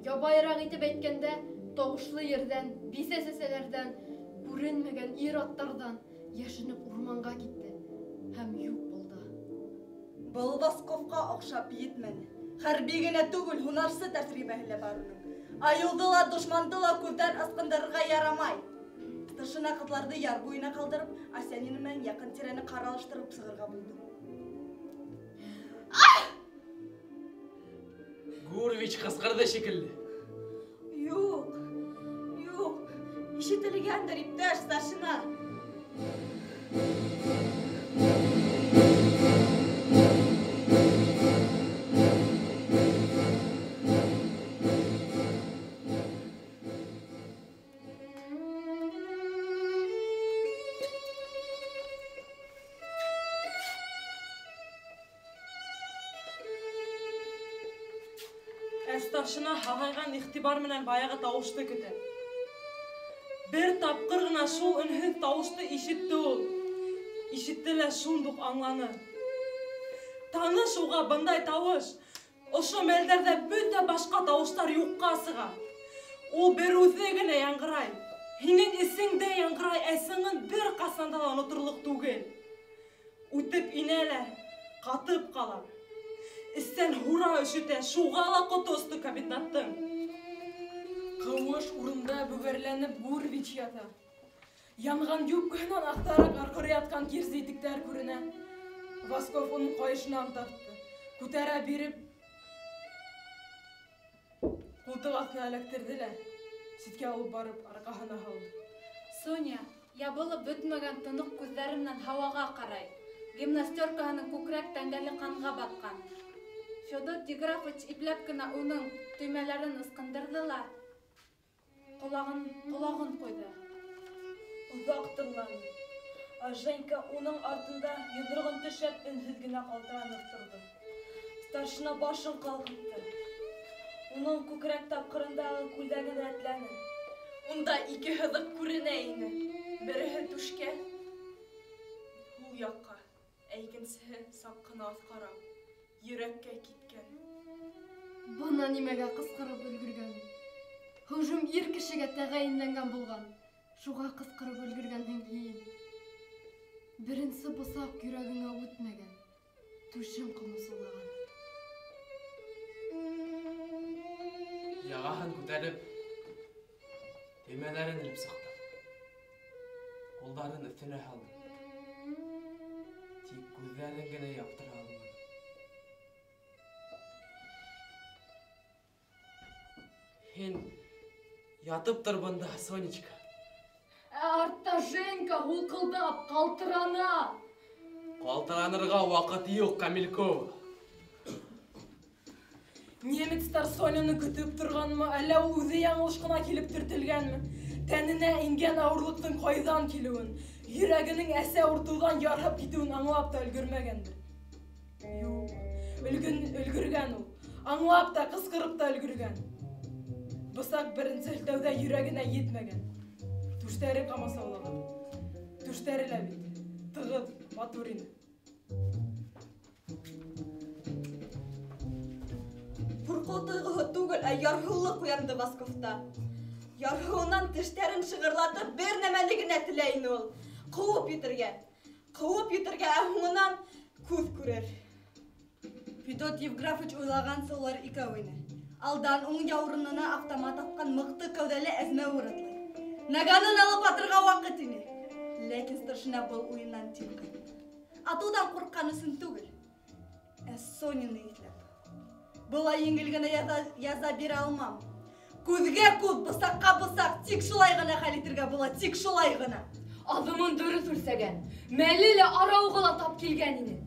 Ябайыраҡ итеп әйткәндә, тауышлы ерҙән, бисә-сәсәләрҙән, күренмәгән ир-аттарҙан йәшенеп урманға китте һәм юҡ булды. Был Васковҡа оҡшап етмәне. Хәрби генә түгел, һунарсы тәжрибәһе лә бар уның. Айыуҙы ла, дошманды ла күҙҙән ысҡындырырға ярамай. Старшина ҡыҙларҙы яр буйына ҡалдырып, Осянин менән яҡын тирәне ҡаралыштырып сығырға булды. Гурвич ҡысҡырҙы шикелле. Юҡ, юҡ, ишетелгәндер, иптәш старшина. Старшина һағайған иғтибар менән баяғы тауышты көтә. Бер тапҡыр ғына шул өнһөҙ тауышты ишетте ул. Ишетте лә шундуҡ аңланы. Таныш уға бындай тауыш. Ошо мәлдәрҙә бөтә башҡа тауыштар юҡҡа сыға. Ул бер үҙе генә яңғырай. Һинең эсеңдә яңғырай, ә сыңын бер ҡасан да оноторлоҡ түгел. Үтеп инә лә ҡатып ҡала. Эстән һура өшөтә, шуға ла ҡото осто капитандың. Ҡыуыш урында бөгәрләнеп Гурвич ята. Янған юбкаһынан аҡтараҡ арҡыры ятҡан кирзе итектәр күренә. Васков уның ҡайышынан тартты. Күтәрә биреп, ҡултыҡ аҫтына эләктерҙе лә, ситкә алып барып, арҡаһына һалды. Соня ябылып бөтмәгән тоноҡ күҙҙәре менән һауаға ҡарай. Гимнастеркаһының күкрәк тәңгәле ҡанға батҡан. Федот Евграфович ипләп кенә уның төймәләрен ысҡындырҙы ла ҡолағын ҡуйҙы. Оҙаҡ тыңланы. Ә Женька уның артында йоҙроғон төшәп өнһөҙ генә ҡалтыранып торҙо. Старшина башын ҡалҡытты. Уның күкрәк тапҡырындағы күлдәген рәтләне. Унда ике һыҙыҡ күренә ине. Береһе түшкә, һул яҡҡа, ә икенсеһе саҡ ҡына аҫҡараҡ, йөрәккә киткән. Бына нимәгә ҡысҡырып өлгөргән. Һөжүм ир кешегә тәғәйенләнгән булған. Шуға ҡысҡырып өлгөргәнһең һин. Беренсе бысаҡ йөрәгеңә үтмәгән, түшең ҡамасаулаған. Яғаһын күтәреп, төймәләрен элеп сыҡтым. Ҡулдарын өҫтөнә һалдым. Тик күҙҙәрен генә яптыра алманым. Һин ятып тор бында, Сонечка. Ә артта Женька һулҡылдап ҡалтырана. Ҡалтыранырға ваҡыт юҡ, Камилькова. Немецтар Соняны көтөп торғанмы, әллә ул үҙе яңылыш ҡына килеп төртөлгәнме? Тәненә ингән ауырлыҡтың ҡайҙан килеүен, йөрәгенең әсә ауыртыуҙан ярһып китеүен аңлап та өлгөрмәгәндер. Юҡ, өлгөргән ул. Аңлап та, ҡысҡырып та өлгөргән. Бысаҡ беренсе һелтәүҙә йөрәгенә етмәгән. Түштәре ҡамасаулаған. Түштәре лә бит тығыҙ, матур ине. Ҡурҡыу тойғоһо түгел, ә ярһыулыҡ уянды Васковта. Ярһыуынан тештәрен шығырлатып бер нәмәне генә теләй ине ул. Ҡыуып етергә. Ҡыуып етергә, ә һуңынан күҙ күрер. Федот Евграфович уйлағанса улар икәү ине. Алдан уң яурынына автомат атҡан мыҡты кәүҙәле әзмәүер атлай. Наганын алып атырға ваҡыт ине. Ләкин старшина был уйынан тиҙ ҡайтты. Атыуҙан ҡурҡҡан өсөн түгел, ә Соняны иҫләп. Былай еңел генә яза бирә алмам. Күҙгә күҙ, бысаҡҡа бысаҡ, тик шулай ғына хәл итергә була, тик шулай ғына. Аҙымын дөрөҫ үлсәгән, мәле лә арауға ла тап килгән ине.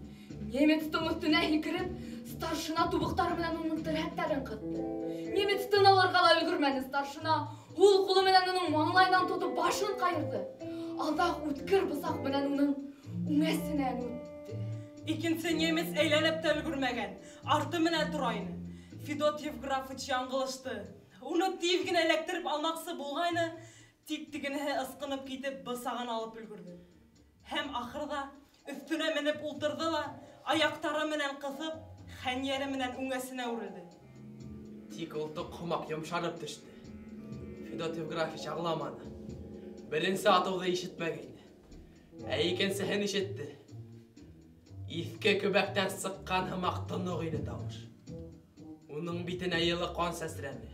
Немецтың өҫтөнә һикереп, старшина тубыҡтары менән уның терһәктәрен ҡыҫты. Немец тын алырға ла өлгөрмәне, старшина һул ҡулы менән уның маңлайынан тотоп башын ҡайырҙы. Аҙаҡ үткер бысаҡ менән уның үңәсенән үтте. Икенсе немец әйләнеп тә өлгөрмәгән, арты менән тора ине. Федот Евграфович яңылышты. Уны тиҙ генә эләктереп алмаҡсы булғайны, тик тегенеһе ысҡынып китеп бысағын алып өлгөрҙө. Һәм ахырҙа өҫтөнә менеп ултырҙы ла, аяҡтары менән ҡыҫып, хәнйәре менән үңәсенә үрелде. Тик ултыҡ һымаҡ йомшарып төштө. Федот Евграфич аңламаны. Беренсе атыуҙы ишетмәгәйне. Ә икенсеһен ишетте. Иҫке көбәктән сыҡҡан һымаҡ тоноҡ ине тауыш. Уның битенә йылы ҡан сәсрәне.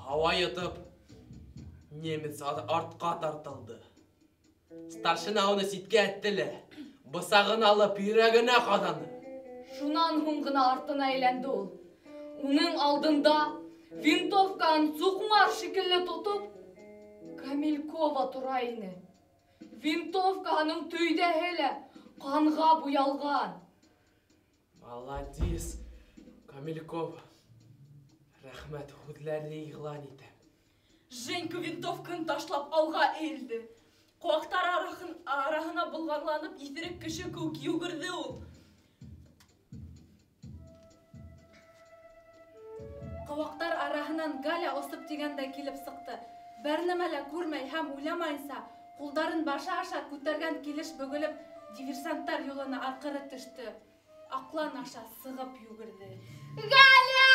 Һауа йотоп, немец артҡа тартылды. Старшина уны ситкә этте лә, бысағын алып йөрәгенә ҡаҙаны. Шунан һуң ғына артына әйләнде ул. Уның алдында винтовкаһын суҡмар шикелле тотоп, Камилькова тора ине. Винтовкаһының төйҙәһе лә ҡанға буялған. Молодец, Камилькова. Рәхмәт һүҙҙәрҙе иғлан итәм. Женька винтовкаһын ташлап алға эйелде. Ҡыуаҡтар араһына болғарланып, иҫерек кеше кеүек йүгерҙе ул. Ҡыуаҡтар араһынан Галя осоп тигәндәй килеп сыҡты. Бер нәмә лә күрмәй һәм уйламайынса, ҡулдарын башы аша күтәргән килеш бөгөлөп, диверсанттар юлына арҡыры төштө. Аҡлан аша сығып йүгерҙе. Галя!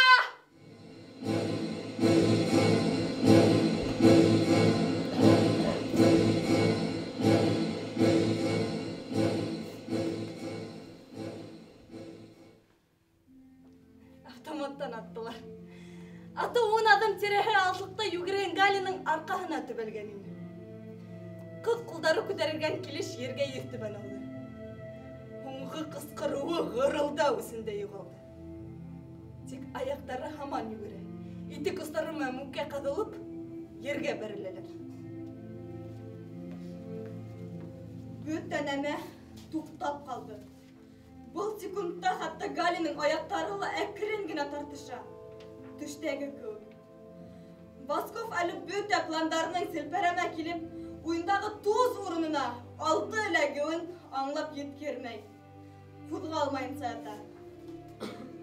Автоматтан аттылар. Атыу ун аҙым тирәһе алыҫлыҡта йүгергән Галиның арҡаһына төбәлгән ине. Ҡыҙ ҡулдары күтәрелгән килеш ергә йөҙтүбән ауҙы. Һуңғы ҡысҡырыуы ғырылдау эсендә юғалды. Тик аяҡтары һаман йүгерә. Итек остары мүккә ҡаҙылып, ергә бәреләләр. Бөтә нәмә туҡтап ҡалды. Был секундта хатта Галиның аяҡтары ла әкрен генә тартыша. Төштәге кеүек. Васков әле бөтә пландарының селпәрәмә килеп, уйындағы туҙ урынына алты эләгеүен аңлап еткермәй. Ҡуҙғалмайынса ята.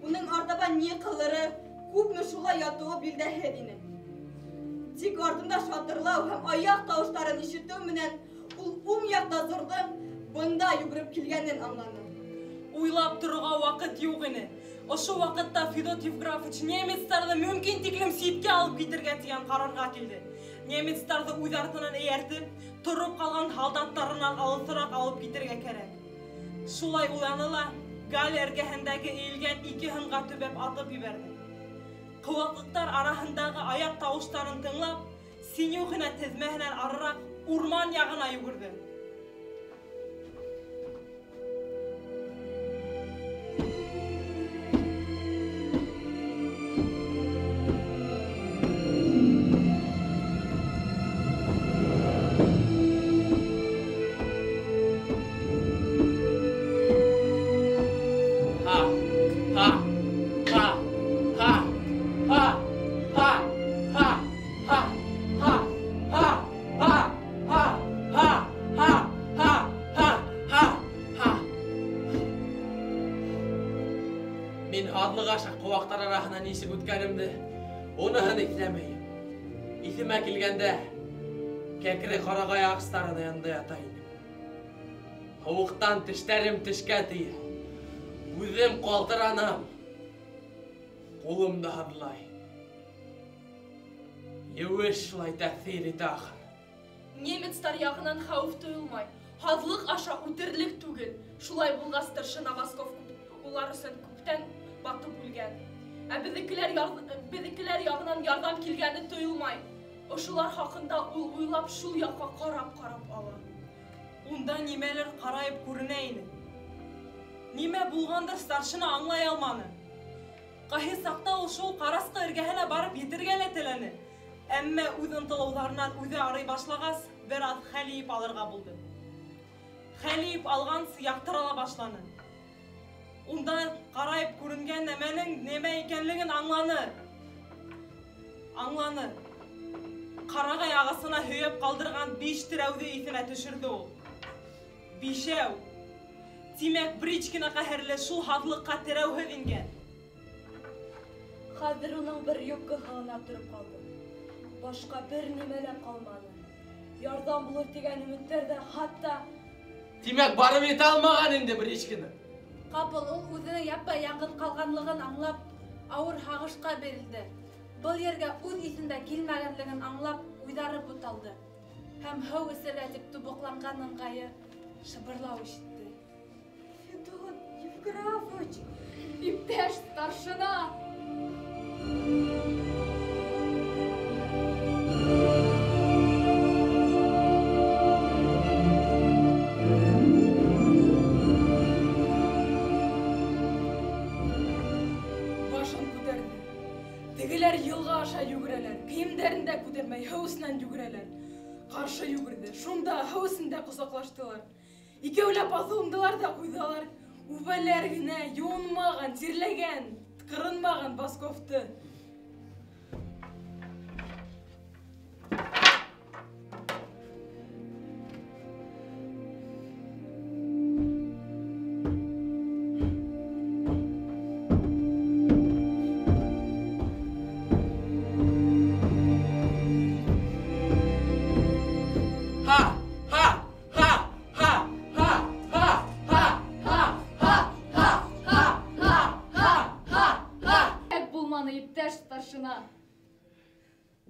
Уның артабан ни ҡылыры, күпме шулай ятыуы билдәһеҙ ине. Тик артында шатырлау һәм аяҡ тауыштарын ишетеү менән ул уң яҡ дозорҙың бында йүгереп килгәнен аңланы. Уйлап торорға ваҡыт юҡ ине. Ошо ваҡытта Федот Евграфович немецтарҙы мөмкин тиклем ситкә алып китергә тигән ҡарарға килде. Немецтарҙы үҙ артынан эйәртеп, тороп ҡалған һалдаттарынан алыҫыраҡ алып китергә кәрәк. Шулай уйланы ла, Галя эргәһендәге эйелгән ике һынға төбәп атып ебәрҙе. Ҡыуаҡлыҡтар араһындағы аяҡ тауыштарын тыңлап, Синюхина теҙмәһенән арыраҡ урман яғына йүгерҙе. Нисек үткәнемде, уныһын иҫләмәйем. Иҫемә килгәндә, кәкре ҡарағай ағастарының янында ята инем. Һыуыҡтан тештәрем тешкә тейә. Үҙем ҡалтыранам. Ҡулым да һыҙлай. Еүеш шулай тәьҫир итә ахыр. Немецтар яғынан хәүеф тойолмай. Һаҙлыҡ аша үтерлек түгел. Шулай булғас, старшина Васков улар өсөн күптән батып үлгән. Ә беҙҙекеләр яғынан ярҙам килгәне тойолмай. Ошолар хаҡында ул уйлап шул яҡҡа ҡарап-ҡарап ала. Унда нимәлер ҡарайып күренә ине. Нимә булғандыр старшина аңлай алманы. Ҡайһы саҡта ул шул ҡарасҡы эргәһенә барып етергә лә теләне. Әммә үҙ ынтылыуҙарынан үҙе арый башлағас, бер аҙ хәл йыйып алырға булды. Хәл йыйып алғансы яҡтыра ла башланы. Унда ҡарайып күренгән нәмәнең нимә икәнлеген аңланы. Аңланы. Ҡарағай ағасына һөйәп ҡалдырған 5 терәүҙе иҫенә төшөрҙө ул. 5. Тимәк, Бричкина ҡәһәрле шул һаҙлыҡҡа терәүһеҙ ингән. Хәҙер уның бер юбкаһы ғына тороп ҡалды. Башҡа бер нимә лә ҡалманы. Ярҙам булыр тигән өмөттәр ҙә хатта... Тимәк, барып етә алмаған инде Бричкина. Ҡапыл ул үҙенең япа-яңғыҙ ҡалғанлығын аңлап, ауыр һағышҡа бирелде. Был ергә үҙ иҫендә килмәгәнлеген аңлап, уйҙары буталды. Һәм һыу эсергә тип тубыҡланған ыңғайы шыбырлау ишетте. Федот Евграфович, иптәш старшина! Башын күтәрҙе. Тегеләр йылға аша йүгерәләр, кейемдәрен дә күтәрмәй, һыу эсенән йүгерәләр. Ҡаршы йүгерҙе, шунда һыу эсендә ҡосаҡлаштылар. Икәүләп аҫылындылар ҙа ҡуйҙылар. Үбәләр генә йыуынмаған, тирләгән, ҡырынмаған Басковты.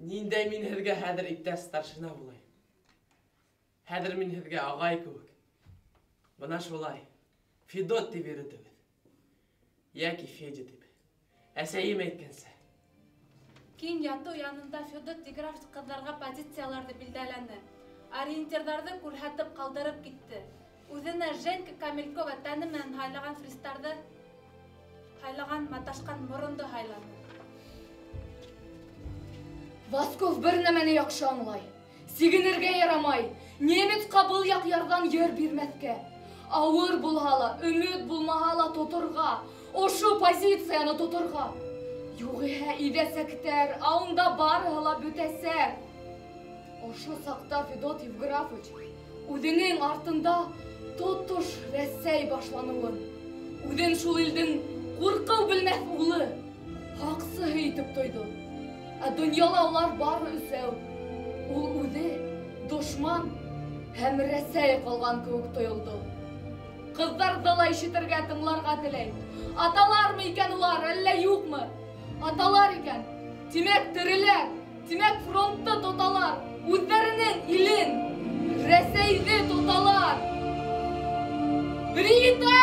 Ниндәй мин һеҙгә хәҙер иптәш старшина булай. Хәҙер мин һеҙгә ағай кеүек. Бына шулай. Федот тип йөрөтөгөҙ. Йәки Федя тип. Әсәйем әйткәнсә. Киң ятыу янында Федот Евграфович ҡыҙҙарға позицияларҙы билдәләне. Ориентирҙарҙы күрһәтеп ҡалдырып китте. Үҙенә Женька Камилькова тәне менән һайлаған фристарҙы һайлаған маташҡан морондо һайланы. Васков бер нәмәне яҡшы аңлай. Сигенергә ярамай. Немецҡа был яҡ ярҙан ер бирмәҫкә. Ауыр булһа ла, өмөт булмаһа ла тоторға. Ошо позицияны тоторға. Юғиһә иҙәсәктәр, ә унда барыһы ла бөтәсәк. Ошо саҡта Федот Евграфович үҙенең артында тотош Рәсәй башланыуын, үҙен шул илдең ҡурҡыу белмәҫ улы, һаҡсыһы итеп тойҙо. Ә донъяла улар бары өсәү. Ул үҙе дошман һәм Рәсәй ҡалған кеүек тойолдо. Ҡыҙҙарҙы ла ишетергә, тыңларға теләй. Аталармы икән улар, әллә юҡмы? Аталар икән, тимәк тереләр, тимәк фронтты тоталар, үҙҙәренең илен, Рәсәйҙе тоталар. Рита!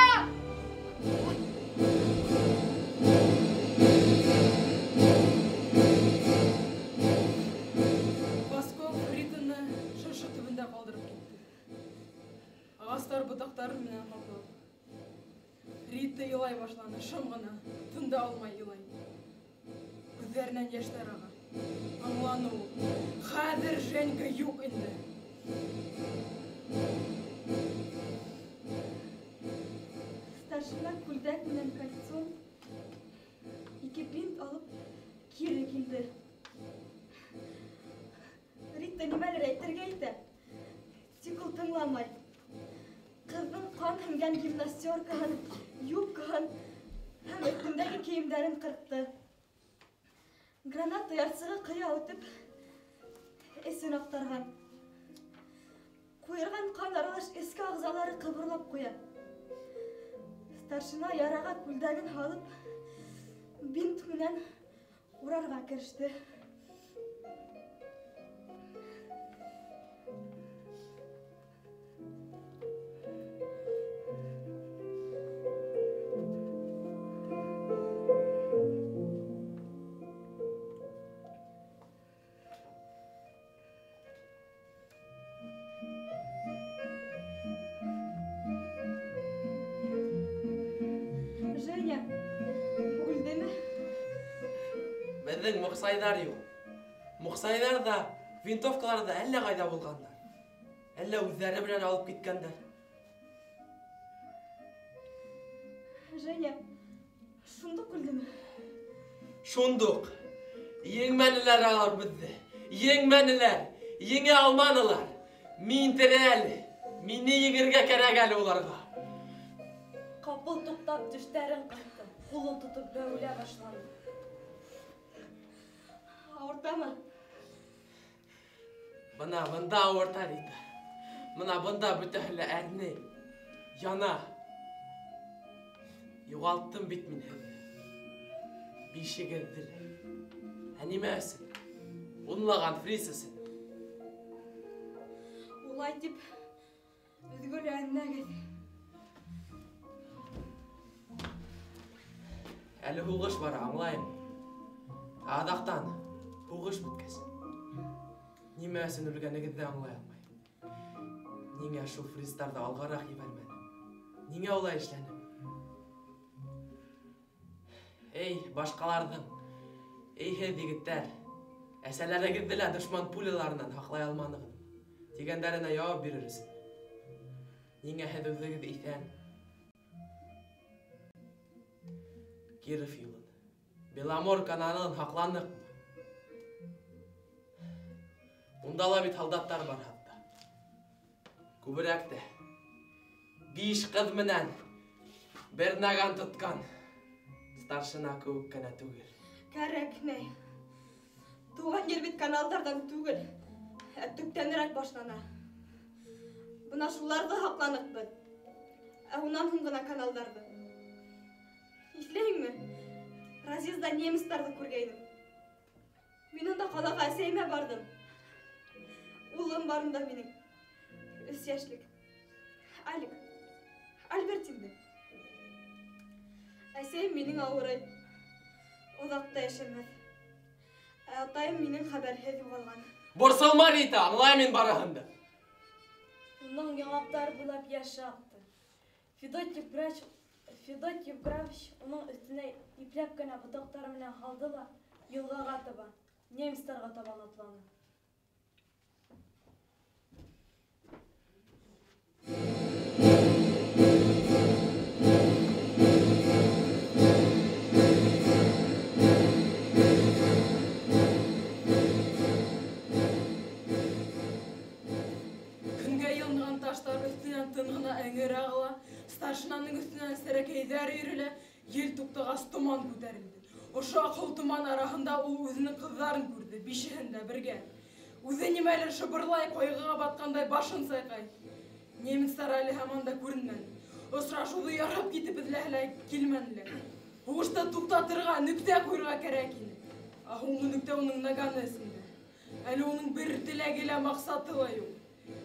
Ағастар ботаҡтары менән ҡаплап. Рита илай башланы, шым ғына, тын да алмай илай. Күҙҙәренән йәштәр аға. Аңланы ул. Хәҙер Женька юҡ инде. Старшина күлдәк менән кольцо, ике бинт алып кире килде. Рита нимәлер әйтергә итә, тик ул тыңламай. Ҡыҙҙың ҡан һеңгән гимнастеркаһын, юбкаһын һәм өҫтөндәге кейемдәрен ҡырҡты. Граната ярсығы ҡыя үтеп, эсен аҡтарған. Ҡуйырған ҡан аралаш эске ағзалары ҡыбырлап ҡуя. Старшина яраға күлдәген һалып, бинт менән урарға кереште. Женя, үлдеме? Беҙҙең Муҡсайҙар юҡ. Муҡсайҙар ҙа, винтовкалар ҙа әллә ҡайҙа булғандар. Әллә үҙҙәре менән алып киткәндәр. Женя, шундуҡ үлдеме? Шундуҡ. Еңмәнеләр алар беҙҙе. Еңмәнеләр. Еңә алманылар. Мин тере әле. Мине еңергә кәрәк әле уларға. Ҡапыл туҡтап тештәрен ҡыҫты, ҡулын тотоп бәүелә башланы. Ауыртамы? Бына бында ауырта, Рита. Бына бында бөтәһе лә әрней, яна. Юғалттым бит мин һеҙҙе. Бишегеҙҙе лә. Ә нимә өсөн? Унлаған фриц өсөн. Улай тип өҙгөләнмәгеҙ. Әле һуғыш бара, аңлайым. Ә аҙаҡтан һуғыш бөткәс, нимә өсөн үлгәнегеҙҙе аңлай алмайым. Ниңә шул фрицтарҙы алғараҡ ебәрмәнем? Ниңә улай эшләнем? Эй, башҡаларҙың, эй, һеҙ егеттәр, әсәләрегеҙҙе лә дошман пуляларынан һаҡлай алманығыҙ тигәндәренә яуап бирер өсөн. Ниңә һеҙ үҙегеҙ иҫән? Киров юлын, Беломор каналын һаҡланыҡмы? Унда ла бит һалдаттар бар хатта. Күберәк тә 5 ҡыҙ менән бер наган тотҡан старшина кеүек кенә түгел. Кәрәкмәй. Тыуған ер бит каналдарҙан түгел, ә төптәнерәк башлана. Бына шуларҙы һаҡланыҡ беҙ. Ә унан һуң ғына каналдарҙы. Иҫләйһеңме? Разъезда немецтарҙы күргәйнем. Мин унда ҡалаға әсәйемә барҙым. Улым бар унда минең. 3 йәшлек. Алик. Альберт инде. Әсәйем минең ауырый. Оҙаҡ та йәшәмәҫ. Ә атайым минең хәбәрһеҙ юғалған. Борсолма, Рита, аңлайым мин барыһын да. Уның яңаҡтары буйлап йәше аҡты. Федот Евграфович уның өҫтөнә ипләп кенә ботаҡтары менән һалды ла йылғаға табан, немецтарға табан атланы. Көнгә йылынған таштар өҫтөнән тын ғына эңер ағыла, старшинаның өҫтөнән сәрәкәйҙәр өйөрөлә, ел туҡтағас томан күтәрелде. Ошо аҡһыу томан араһында ул үҙенең ҡыҙҙарын күрҙе, бишеһен дә бергә. Үҙе нимәлер шыбырлай, ҡайғыға батҡандай башын сайҡай. Немецтар әле һаман да күренмәне. Осрашыуҙы ярһып китеп эҙләһә лә килмәнеләр. Һуғышты туҡтатырға, нөктә ҡуйырға кәрәк ине. Ә һуңғы нөктә уның наганы эсендә. Әле уның бер теләге лә, маҡсаты ла юҡ.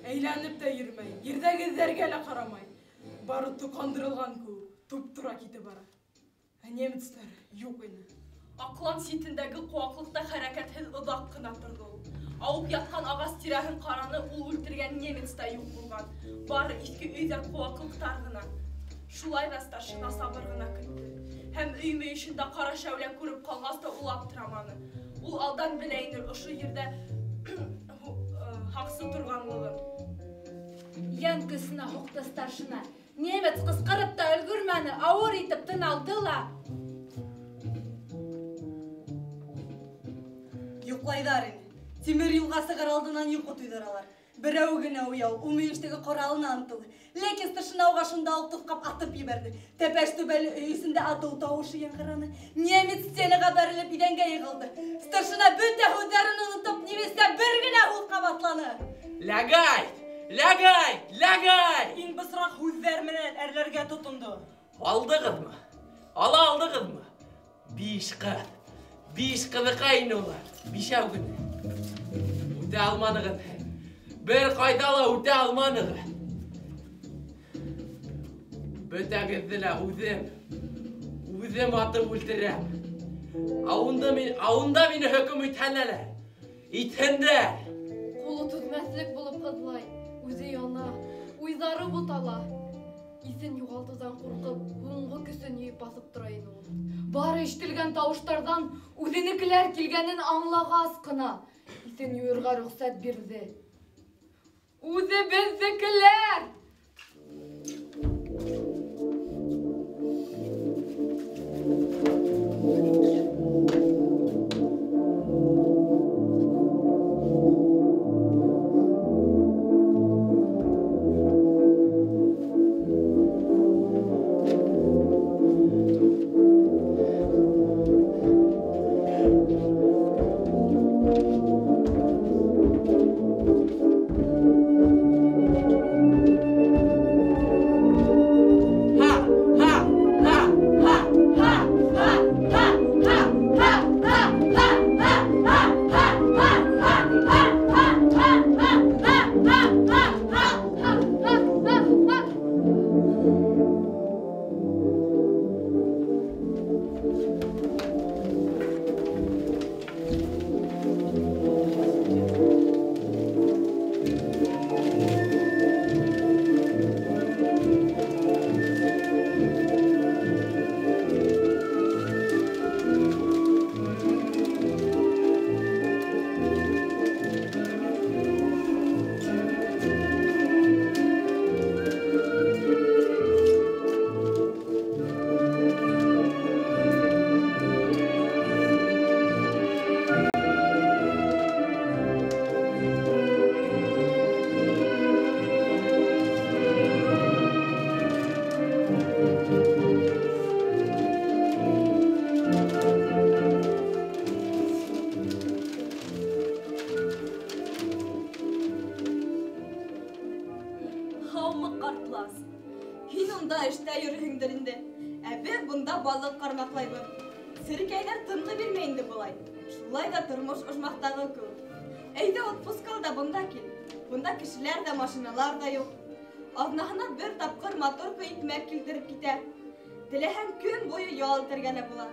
Әйләнеп тә йөрөмәй, ерҙәге эҙҙәргә лә ҡарамай. Бары тоҡандырылған кеүек, туп-тура китеп бара. Ә немецтар юҡ ине. Аҡлан ситендәге ҡыуаҡлыҡта хәрәкәтһеҙ оҙаҡ ҡына торҙо ул. Ауып ятҡан ағас тирәһен ҡараны, ул үлтергән немец та юҡ булған. Бары иҫке өйҙәр ҡыуаҡлыҡтар ғына. Шулай ҙа старшина сабыр ғына көттө. Һәм өй мөйөшөндә ҡара шәүлә күреп ҡалғас та ул аптыраманы. Ул алдан белә ине ошо ерҙә һаҡсы торғанлығын. Йән көсөнә һуҡты старшина. Немец ҡысҡырып та өлгөрмәне, ауыр итеп тын алды ла. Йоҡлайҙар ине. Тимер юлға сығыр алдынан йоҡо туйҙыралар. Берәү генә уяу, ул мөйөштәге ҡоралына ынтылды. Ләкин старшина уға шунда уҡ тоҫҡап атып ебәрҙе. Тәпәш түбәле өй эсендә атыу тауышы яңғыраны. Немец стенаға бәрелеп иҙәнгә йығылды. Старшина бөтә һүҙҙәрен онотоп, немецтә бер генә һүҙ ҡабатланы. Ләгәй! Ләгәй! Ләгәй! Иң бысраҡ һүҙҙәр менән әрләргә тотондо. Алдығыҙмы? Ала алдығыҙмы? 5 ҡыҙ. 5 ҡыҙыҡай ине улар. Бишәү генә. Үтә алманығыҙ. Бер ҡайҙа ла үтә алманығыҙ. Бөтәгеҙҙе лә үҙем атып үлтерәм. Ә унда мине хөкөм итһенәләр. Итһендәр. Ҡулы түҙмәҫлек булып һыҙлай, үҙе яна, уйҙары бутала. Иҫен юғалтыуҙан ҡурҡып, һуңғы көсөн йыйып баҫып тора ине ул. Бары ишетелгән тауыштарҙан үҙенекеләр килгәнен аңлағас ҡына иҫен юйырға рөхсәт бирҙе. Үҙебеҙҙекеләр! унда эштә йөрөйһөңдөр инде. Ә беҙ бында балыҡ ҡармаҡлайбыҙ. Серкәйҙәр тынғы бирмәй инде былай. Шулай ҙа тормош ожмахтағы кеүек. Әйҙә отпуск ал да бында кил. Бында кешеләр ҙә, машиналар ҙа юҡ. Аҙнаһына бер тапҡыр моторка икмәк килтереп китә. Теләһәң көн буйы ял итергә лә була.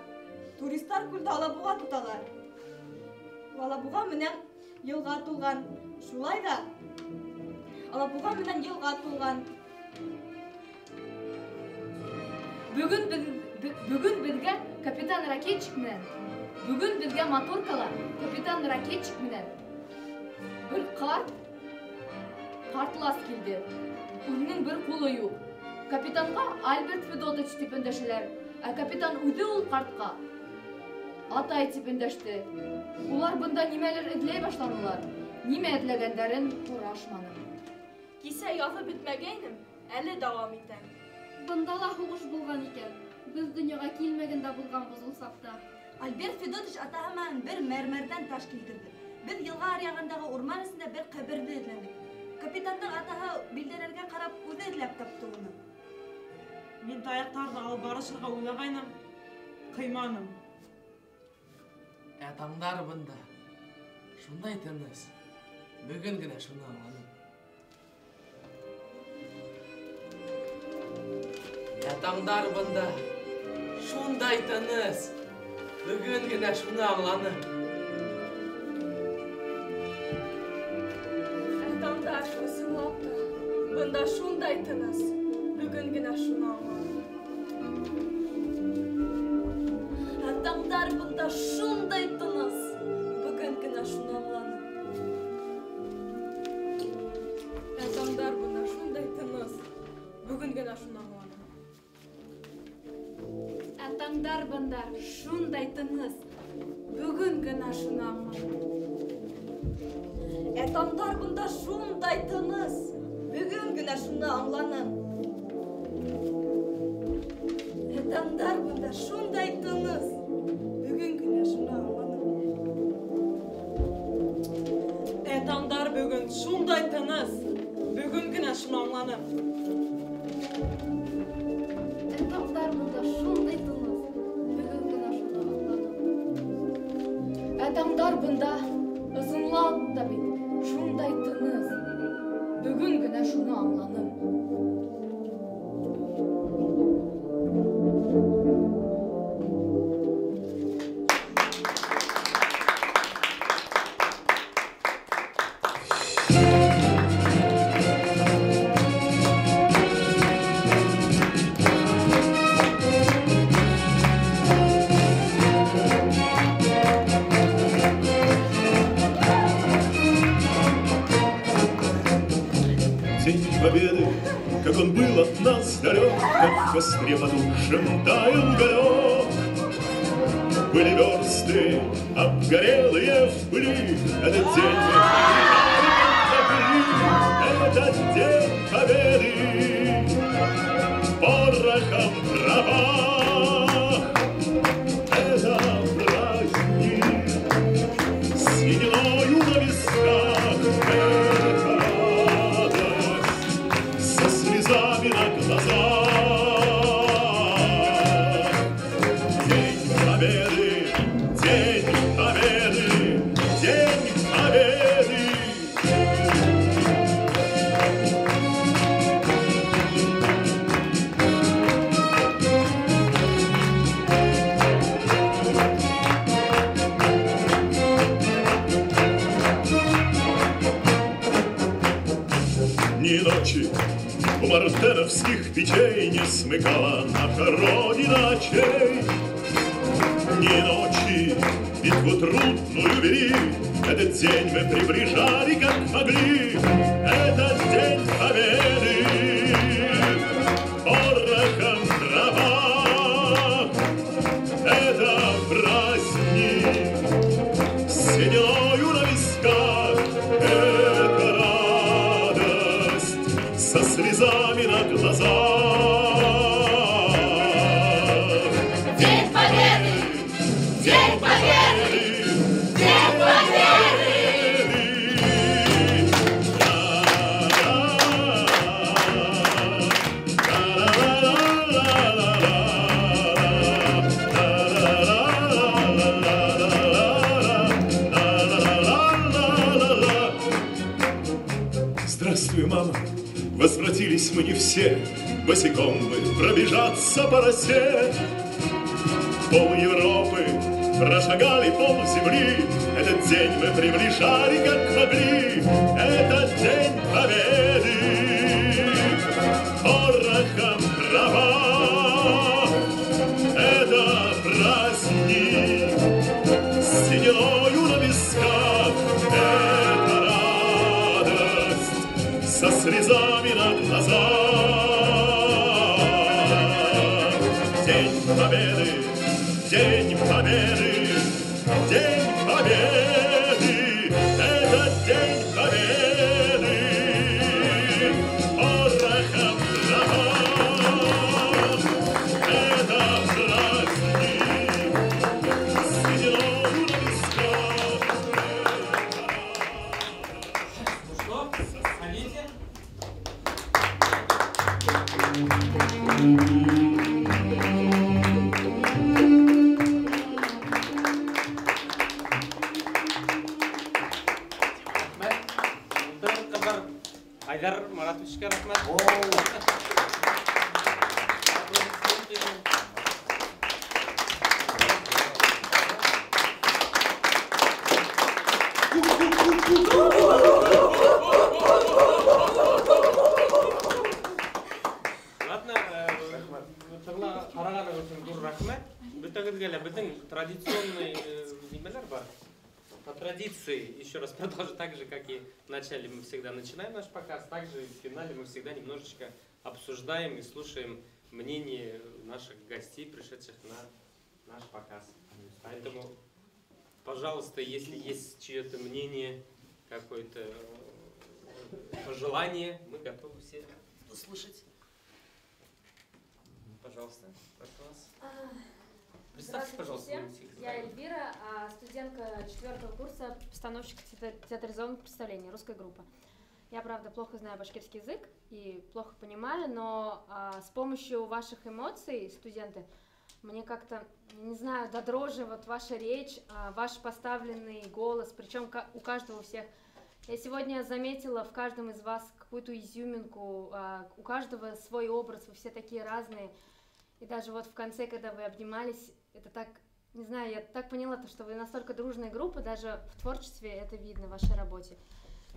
Туристар күлдә алабуға тоталар. Алабуға менән йылға тулған. Шулай ҙа алабуға менән йылға тулған. Бөгөн беҙгә капитан ракетчик менән, бөгөн беҙгә моторкала капитан ракетчик менән бер ҡарт ҡартлас килде. Үҙенең бер ҡулы юҡ. Капитанға Альберт Федотович тип өндәшәләр, ә капитан үҙе ул ҡартҡа атай тип өндәште. Улар бында нимәлер эҙләй башланылар. Нимә эҙләгәндәрен һорашманым. Кисә яҙып бөтмәгәйнем, әле дауам итәм. Бында ла һуғыш булған икән. Беҙ донъяға килмәгәндә булғанбыҙ ул саҡта. Альберт Федотович атаһы менән бер мәрмәрҙән таш килтерҙе. Беҙ йылға аръяғындағы урман эсендә бер ҡәберҙе эҙләнек. Капитандың атаһы билдәләргә ҡарап үҙе эҙләп тапты уны. Мин таяҡтарҙы алып барышырға уйлағайным, ҡыйманым. Ә таңдар бында шундай тыныс. Бөгөн генә шуны аңланым. Ә таңдар бында шундай тыныс. Бөгөн генә шуны аңланым. Ә таңдар ысынлап та бында шундай тыныс. Бөгөн генә шуны аңланым. Ә таңдар бында шундай тыныс. Бөгөн генә шуны аңланым. Ә таңдар бында шундай тыныс. Бөгөн генә шуны аңланым. Ә таңдар бында шундай тыныс. Бөгөн генә шуны аңланым. Ә таңдар бында шундай тыныс. Бөгөн генә шуны аңланым. Ә таңдар бында шундай тыныс. Бөгөн генә шуны аңланым. Ә таңдар бөгөн шундай тыныс. Бөгөн генә шуны аңланым. Ә таңдар бында шундай тыныс. Бөгөн генә шуны аңланым. Ә таңдар бында ысынлап та бит шундай тыныс. Бөгөн генә шуны аңланым. День Победы, как он был от нас далек, как в костре потухшем таял уголек. Были версты, обгорелые в пыли, этот день мы могли, этот день Победы порохом пропах. Это праздник с сединою на висках, это радость со слезами на глазах. День Победы, День Победы, День Победы. Ни ночи у мартеновских печей не смыкала наша Родина очей. Ни ночи битву трудную вели, этот день мы приближали, как могли. Этот день Победы порохом пропах. Это праздник с сединою на висках, это радость со слезами на глазах. День Победы! День Победы! День Победы! Победы! Здравствуй, мама, возвратились мы не все, босиком бы пробежаться по росе. Пол Европы прошагали, пол земли, этот день мы приближали, как могли, этот день победы. Порохом трава, это праздник, с сединою на висках, это радость, со слезами на глазах. День Победы, День Победы, День Победы, это День Победы. Порохом трава, это праздник, с сединою на висках. Ну что, садите. Айдар Маратовичҡа рәхмәт. Ладно, ҡарағанығыҙ өсөн ҙур рәхмәт. Бөтәгеҙгә лә беҙҙең традиционный нимәләр бар. По традиции, еще раз продолжу, так же, как и в начале мы всегда начинаем наш показ, так же и в финале мы всегда немножечко обсуждаем и слушаем мнение наших гостей, пришедших на наш показ. Поэтому, пожалуйста, если есть чье-то мнение, какое-то пожелание, мы готовы все услышать. Пожалуйста, прошу вас. Представьте, пожалуйста, всем. Я Эльвира, студентка 4-го курса постановщик театрализованных представлений, русская группа. Я, правда, плохо знаю башкирский язык и плохо понимаю, но с помощью ваших эмоций, студенты, мне как-то, не знаю, до дрожи вот ваша речь, ваш поставленный голос, причем у каждого у всех. Я сегодня заметила в каждом из вас какую-то изюминку, у каждого свой образ, вы все такие разные. И даже вот в конце, когда вы обнимались, это так, не знаю, я так поняла, то, что вы настолько дружная группа, даже в творчестве это видно, в вашей работе.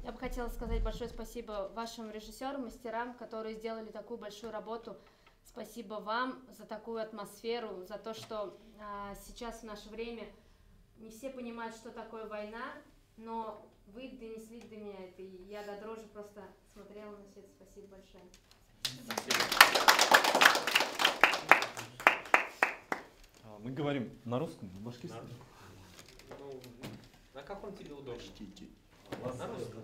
Я бы хотела сказать большое спасибо вашим режиссерам, мастерам, которые сделали такую большую работу. Спасибо вам за такую атмосферу, за то, что сейчас в наше время не все понимают, что такое война, но вы донесли до меня это, и я до дрожи просто смотрела на все это. Спасибо большое. Спасибо. Мы говорим на русском, на башкирском? Ну, на каком тебе удобно? На русском.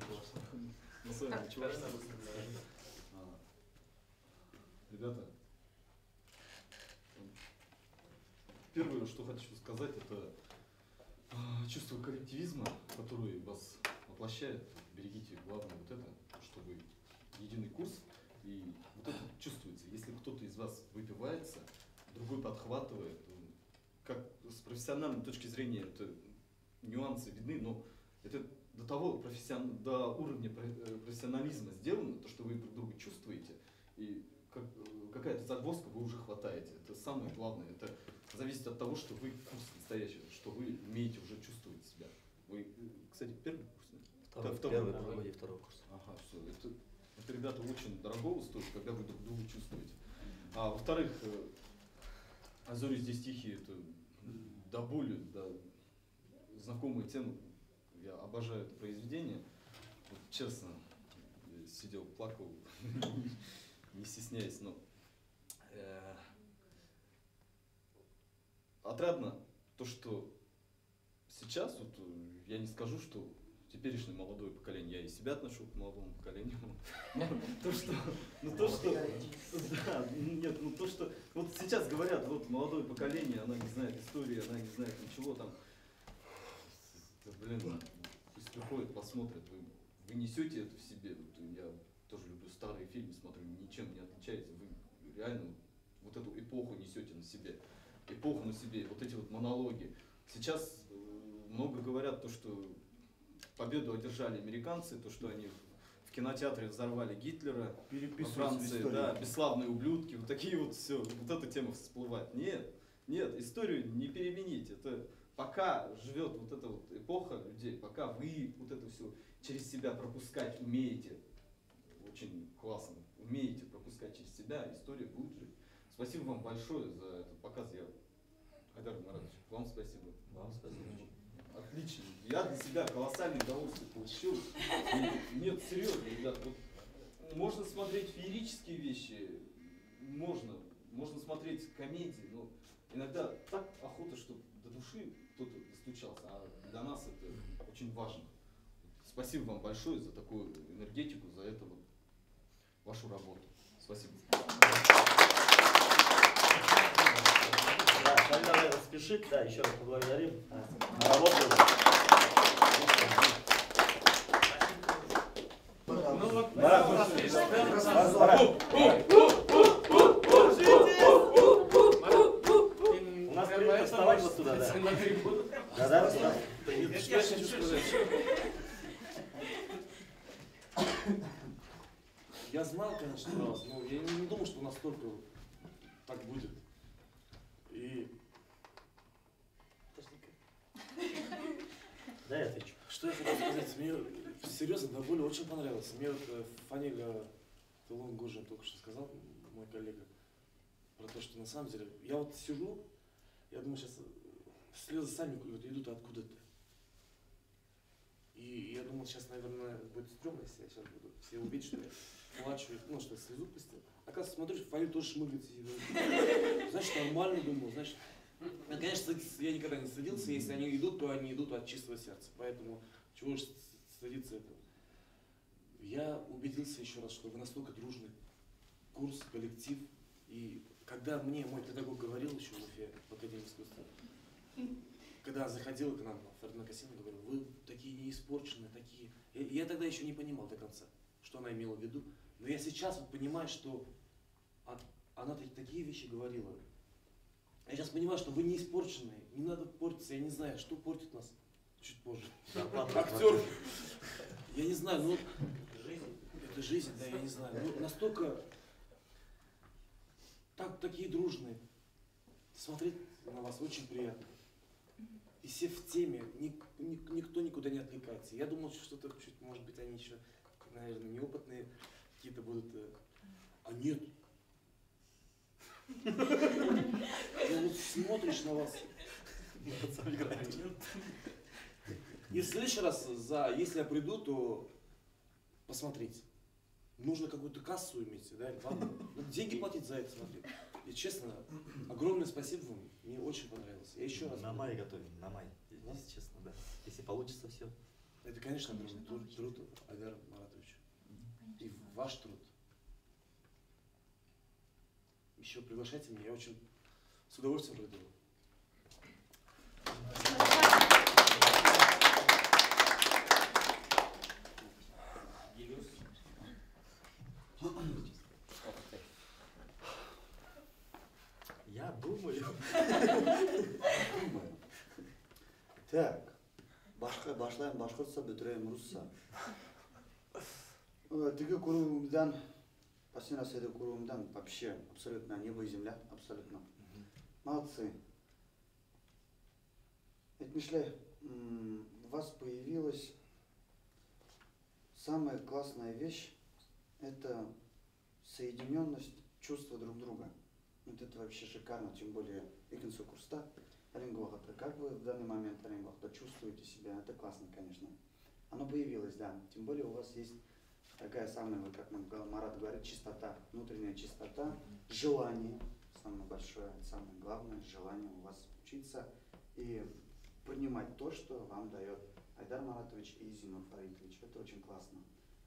На своем, чувашском. Ребята, первое, что хочу сказать, это чувство коллективизма, который вас воплощает. Берегите, главное, вот это, что вы единый курс, и вот это чувствуется. Если кто-то из вас выпивается, другой подхватывает. Как с профессиональной точки зрения это нюансы видны, но это до того до уровня профессионализма сделано, то, что вы друг друга чувствуете, и какая-то загвоздка вы уже хватаете. Это самое главное. Это зависит от того, что вы курс настоящий, что вы умеете уже чувствовать себя. Вы, кстати, первый курс? Второй, первый, первый, второй курс. Ага, все. Это, ребята, очень дорого стоит, когда вы друг друга чувствуете. А во-вторых, «А зори здесь тихие» — это до боли, до знакомые темы. Я обожаю это произведение. Вот, честно, я сидел, плакал, не стесняясь, но отрадно то, что сейчас, вот, я не скажу, что теперешнее молодое поколение, я и себя отношу к молодому поколению, то, что, ну то, что, да, нет, ну то, что, вот сейчас говорят, вот молодое поколение, она не знает истории, она не знает ничего там, блин, пусть приходят, посмотрят, вы несете это в себе, вот, я тоже люблю старые фильмы, смотрю, ничем не отличается, вы реально вот эту эпоху несете на себе, эпоху на себе, вот эти вот монологи. Сейчас много говорят то, что победу одержали американцы, то, что они в в кинотеатре взорвали Гитлера, во Франции, да, бесславные ублюдки, вот такие вот все, вот эта тема всплывает. Нет, нет, историю не переменить, это пока живет вот эта вот эпоха людей, пока вы вот это все через себя пропускать умеете, очень классно, умеете пропускать через себя, история будет жить. Спасибо вам большое за этот показ. Я, Айдар Маратович, вам спасибо. Вам спасибо. Отлично. Я для себя колоссальное удовольствие получил. И, нет, серьезно, ребят, вот можно смотреть феерические вещи, можно смотреть комедии, но иногда так охота, чтобы до души кто-то достучался, а для нас это очень важно. Спасибо вам большое за такую энергетику, за это вот вашу работу. Спасибо. Да, Фарид спешит, да, еще раз поблагодарим. Работу. У нас принято вставать вот туда, да. Да, да, да. Что я хочу сказать? Я знал, конечно, про вас, но я не думал, что настолько так будет. И... Да, я отвечу. Что я хотел сказать? Мне серьезно, до боли очень понравилось. Мне вот Фаниль Тулун Гуржин только что сказал, мой коллега, про то, что на самом деле я вот сижу, я думаю, сейчас слезы сами идут откуда-то. И я думал, сейчас, наверное, будет стрёмно, если я сейчас буду все увидеть, что я плачу, ну, что я слезу пустил. Оказывается, смотрю, Фаниль тоже шмыгает. Значит, нормально, думал, значит. Ну, конечно, я никогда не садился, если они идут, то они идут от чистого сердца. Поэтому чего уж садиться этого. Я убедился еще раз, что вы настолько дружный курс, коллектив. И когда мне мой педагог говорил еще в Уфе, в Академии искусства, когда заходила к нам Фарина Касимова, говорила, вы такие неиспорченные, такие... Я тогда еще не понимал до конца, что она имела в виду. Но я сейчас вот понимаю, что она такие вещи говорила. Я сейчас понимаю, что вы не испорченные, не надо портиться, я не знаю, что портит нас чуть позже. Актер. Я не знаю, ну... Жизнь. Это жизнь, да, я не знаю. Ну, настолько... Такие дружные. Смотреть на вас очень приятно. И все в теме, никто никуда не отвлекается. Я думал, что что-то чуть, может быть, они еще, наверное, неопытные какие-то будут. А нет. Ну, вот смотришь на вас. И в следующий раз, если я приду, то посмотрите. Нужно какую-то кассу иметь, да, ладно. Деньги платить за это, смотри. И честно, огромное спасибо вам, мне очень понравилось. Я еще раз. На май готовим, на май, если честно, да. Если получится все. Это, конечно, огромный труд Айдара Маратовича. И ваш труд. Еще приглашайте меня, я очень с удовольствием приду. Я думаю. Думаю. Так, башлайым башҡортса, бөтөрәйем русса. Теге күреүемдән, последний раз я күреүемдән вообще абсолютно небо и земля, абсолютно. Молодцы. Әйтмешләй, у вас появилась самая классная вещь, это соединенность чувства друг друга. Вот это вообще шикарно, тем более икенсе курста. Как вы в данный момент чувствуете себя? Это классно, конечно. Оно появилось, да. Тем более у вас есть такая самая, вот как нам Марат говорит, чистота, внутренняя чистота, желание, самое большое, самое главное, желание у вас учиться и принимать то, что вам дает Айдар Маратович и Зинур Фаритович. Это очень классно.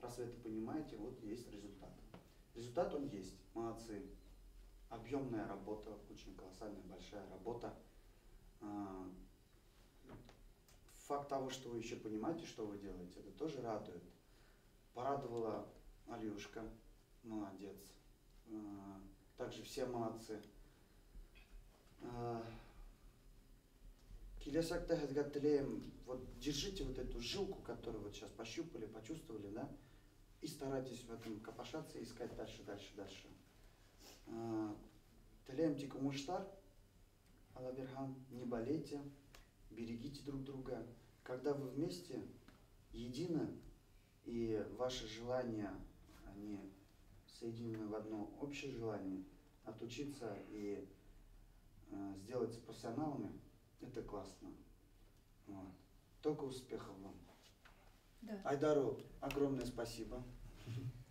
Раз вы это понимаете, вот есть результат. Результат он есть. Молодцы. Объемная работа, очень колоссальная, большая работа. Факт того, что вы еще понимаете, что вы делаете, это тоже радует. Порадовала Алюшка, молодец. Также все молодцы. Киләсәктә һеҙгә теләйем, вот держите вот эту жилку, которую вот сейчас пощупали, почувствовали, да? И старайтесь в этом копошаться, искать дальше, дальше, дальше. Теләйем тик уңыштар, Алла бирһә, не болейте, берегите друг друга. Когда вы вместе, едины, и ваши желания, они соединены в одно общее желание, отучиться и сделаться профессионалами, это классно. Вот. Только успехов вам. Да. Айдару огромное спасибо.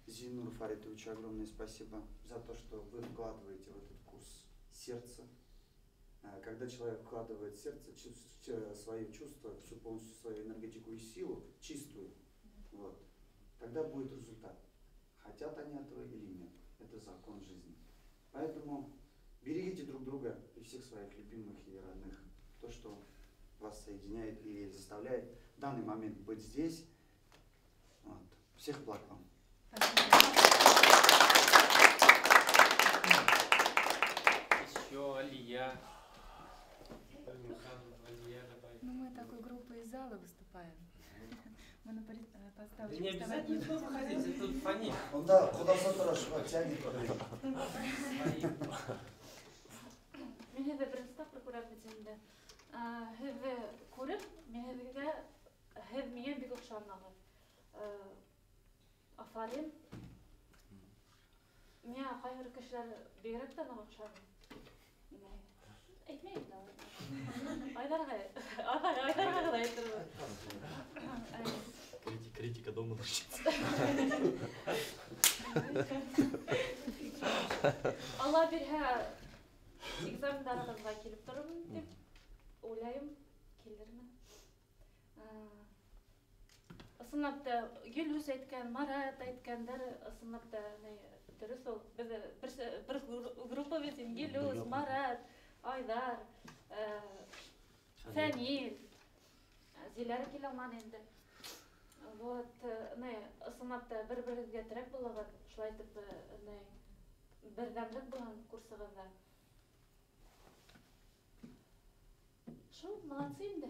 Зинуру Фаритовичу огромное спасибо за то, что вы вкладываете в этот курс сердце. Когда человек вкладывает сердце, свои чувства, всю полностью свою энергетику и силу, чистую, вот, тогда будет результат. Хотят они этого или нет. Это закон жизни. Поэтому берегите друг друга и всех своих любимых и родных. То, что вас соединяет и заставляет в данный момент быть здесь. Вот. Всех благ вам. Еще Алия. Алия добавить. Ну, мы такой группой из зала выступаем. Мы на подставочку Да не обязательно туда выходить, это тут фонит. Он, да, куда тора, тянет. Мин һеҙҙе беренсе тапҡыр күрәм бит инде. Һеҙҙе күреп, мин һеҙгә, һеҙ миңә бик оҡшанығыҙ. Афарин. Миңә ҡайһы бер кешеләр бигерәк тә ныҡ оҡшаны. Әйтмәйем дә. Айҙарға, Айҙарға ғына әйтермен. Критика дома научиться. Алла бирһә, экзамендарығыҙға килеп торормон тип уйлайым, килермен. Ысынлап та Гөлүс әйткән, Марат әйткәндәр ысынлап та дөрөҫ ул. Беҙ бер группа бит инде, Гөлүс, Марат, Айҙар, Фәнил, Зиләрә килә алманы инде. Вот, ысынлап та бер-берегеҙгә терәк булығыҙ, шулай итеп, берҙәмлек булһын курсығыҙҙа. Шул, молодцы инде.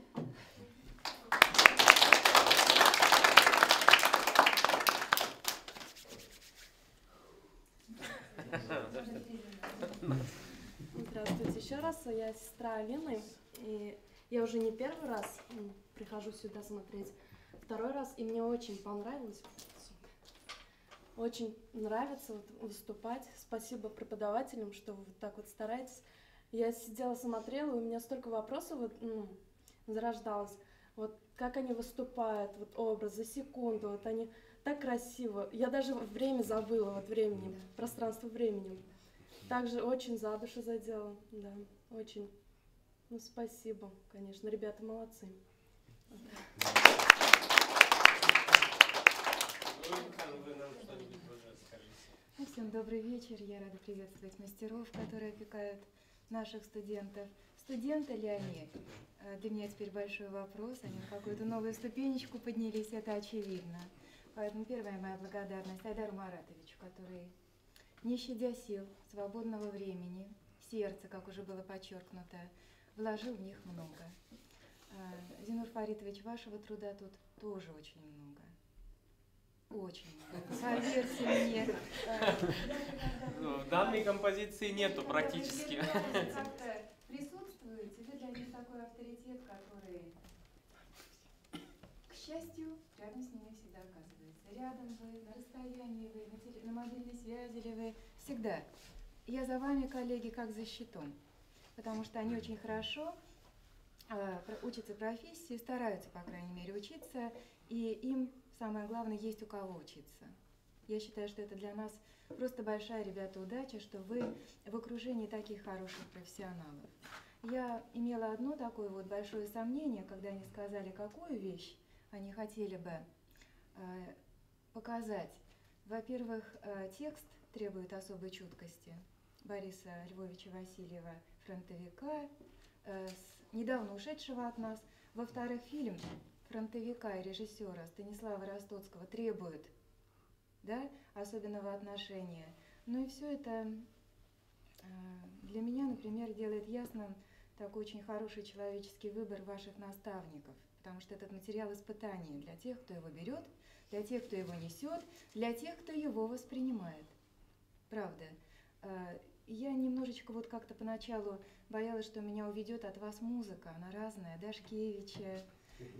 Здравствуйте еще раз. Я сестра Алины, и я уже не первый раз прихожу сюда смотреть, второй раз, и мне очень понравилось. Очень нравится вот выступать. Спасибо преподавателям, что вы вот так вот стараетесь. Я сидела, смотрела, и у меня столько вопросов вот, зарождалось. Вот как они выступают, вот образ за секунду, вот они так красиво. Я даже время забыла, вот временем, пространство временем. Также очень за душу задела, да, очень. Ну, спасибо, конечно, ребята молодцы. Всем добрый вечер. Я рада приветствовать мастеров, которые опекают наших студентов. Студенты ли они? Для меня теперь большой вопрос. Они на какую-то новую ступенечку поднялись, это очевидно. Поэтому первая моя благодарность Айдару Маратовичу, который, не щадя сил, свободного времени, сердца, как уже было подчеркнуто, вложил в них много. Зинур Фаритович, вашего труда тут тоже очень много. Очень много. Поверьте мне. В данной композиции нету практически. Как-то присутствуете, вы для них такой авторитет, который, к счастью, рядом с ними всегда оказывается. Рядом вы, на расстоянии вы, на мобильной связи ли вы, всегда. Я за вами, коллеги, как за щитом, потому что они очень хорошо учатся профессии, стараются, по крайней мере, учиться, и им, самое главное, есть у кого учиться. Я считаю, что это для нас просто большая, ребята, удача, что вы в окружении таких хороших профессионалов. Я имела одно такое вот большое сомнение, когда они сказали, какую вещь они хотели бы показать. Во-первых, текст требует особой чуткости Бориса Львовича Васильева, фронтовика, недавно ушедшего от нас. Во-вторых, фильм фронтовика и режиссера Станислава Ростоцкого требует, да, особенного отношения. Ну и все это для меня, например, делает ясным такой очень хороший человеческий выбор ваших наставников, потому что этот материал испытания для тех, кто его берет Для тех, кто его несет, для тех, кто его воспринимает. Правда. Я немножечко вот как-то поначалу боялась, что меня уведет от вас музыка. Она разная. Дашкевича,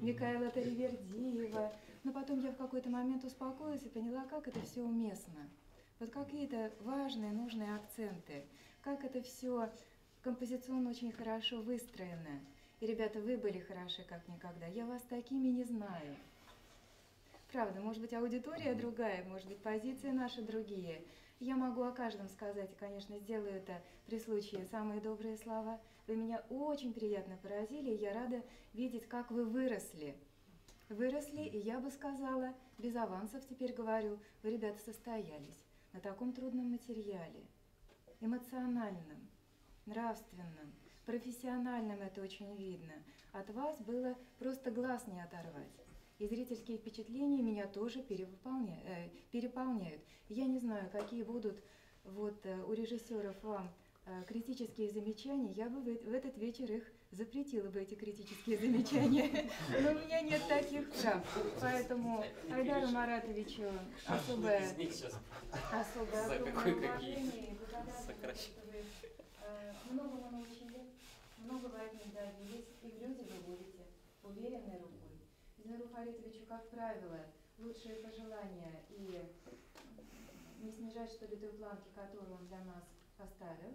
Микаэла Таривердиева. Но потом я в какой-то момент успокоилась и поняла, как это все уместно. Вот какие-то важные, нужные акценты. Как это все композиционно очень хорошо выстроено. И, ребята, вы были хороши как никогда. Я вас такими не знаю. Правда, может быть, аудитория другая, может быть, позиции наши другие. Я могу о каждом сказать, и, конечно, сделаю это при случае самые добрые слова. Вы меня очень приятно поразили, и я рада видеть, как вы выросли. Выросли, и я бы сказала, без авансов теперь говорю, вы, ребята, состоялись на таком трудном материале, эмоциональном, нравственном, профессиональном, это очень видно. От вас было просто глаз не оторвать. И зрительские впечатления меня тоже переполняют. Я не знаю, какие будут вот, у режиссеров вам критические замечания. Я бы в этот вечер их запретила бы, эти критические замечания. Но у меня нет таких прав. Поэтому Айдару Маратовичу особое уважение и благодарность, что вы многому научили, многого от них добились, и в люди вы будете уверенной рукой. Зинуру Фаритовичу, как правило, лучшие пожелания и не снижать, что ли, той планки, которую он для нас поставил,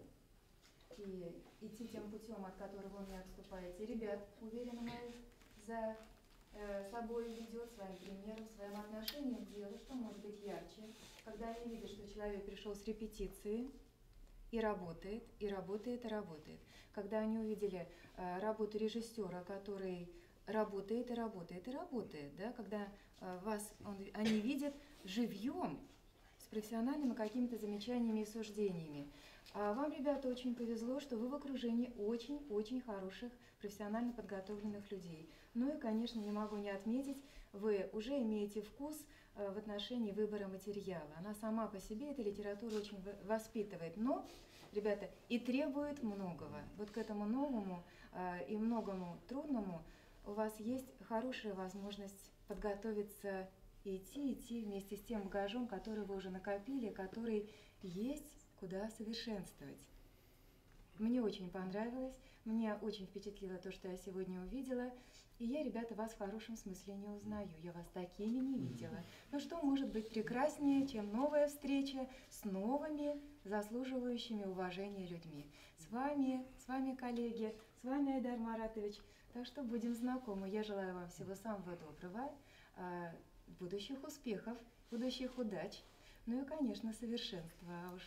и идти тем путем, от которого он не отступаете. Ребят, уверенно, моих за собой ведет, своим примером, своим отношением к делу, что может быть ярче, когда они видят, что человек пришел с репетиции и работает, и работает, и работает. Когда они увидели работу режиссера, который работает, и работает, и работает, да, когда вас они видят живьем, с профессиональными какими-то замечаниями и суждениями. А вам, ребята, очень повезло, что вы в окружении очень-очень хороших, профессионально подготовленных людей. Ну и, конечно, не могу не отметить, вы уже имеете вкус в отношении выбора материала. Она сама по себе, эта литература очень воспитывает, но, ребята, и требует многого. Вот к этому новому и многому трудному у вас есть хорошая возможность подготовиться и идти вместе с тем багажом, который вы уже накопили, который есть куда совершенствовать. Мне очень понравилось, меня очень впечатлило то, что я сегодня увидела. И я, ребята, вас в хорошем смысле не узнаю, я вас такими не видела. Но что может быть прекраснее, чем новая встреча с новыми, заслуживающими уважения людьми? С вами, коллеги, с вами, Айдар Маратович. Так что будем знакомы. Я желаю вам всего самого доброго, будущих успехов, будущих удач, ну и, конечно, совершенства. А уж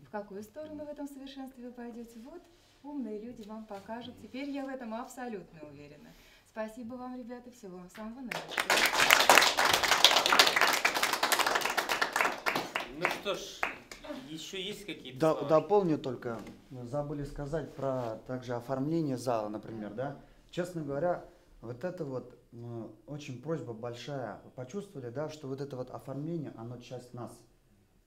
в какую сторону в этом совершенстве вы пойдете, вот умные люди вам покажут. Теперь я в этом абсолютно уверена. Спасибо вам, ребята, всего вам самого наилучшего. Ну что ж, еще есть какие-то слова? Дополню только. Забыли сказать про также оформление зала, например, да? Честно говоря, вот это вот очень просьба большая. Вы почувствовали, да, что вот это вот оформление, оно часть нас.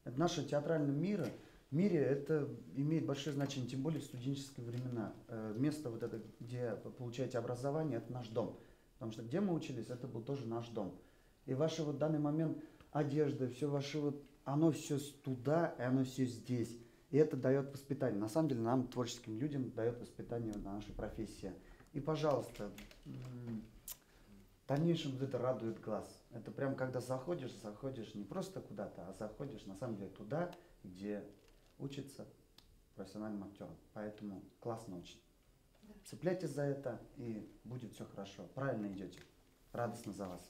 Это в нашем театральном мире это имеет большое значение, тем более в студенческие времена. Место вот это, где вы получаете образование, это наш дом. Потому что где мы учились, это был тоже наш дом. И ваши вот в данный момент одежда, все ваше вот, оно все туда, и оно все здесь. И это дает воспитание. На самом деле нам, творческим людям, дает воспитание наша профессия. И, пожалуйста, в дальнейшем вот это радует глаз. Это прям когда заходишь, заходишь не просто куда-то, а заходишь на самом деле туда, где учатся профессиональным актерам. Поэтому классно очень. Да. Цепляйтесь за это, и будет все хорошо. Правильно идете. Радостно за вас.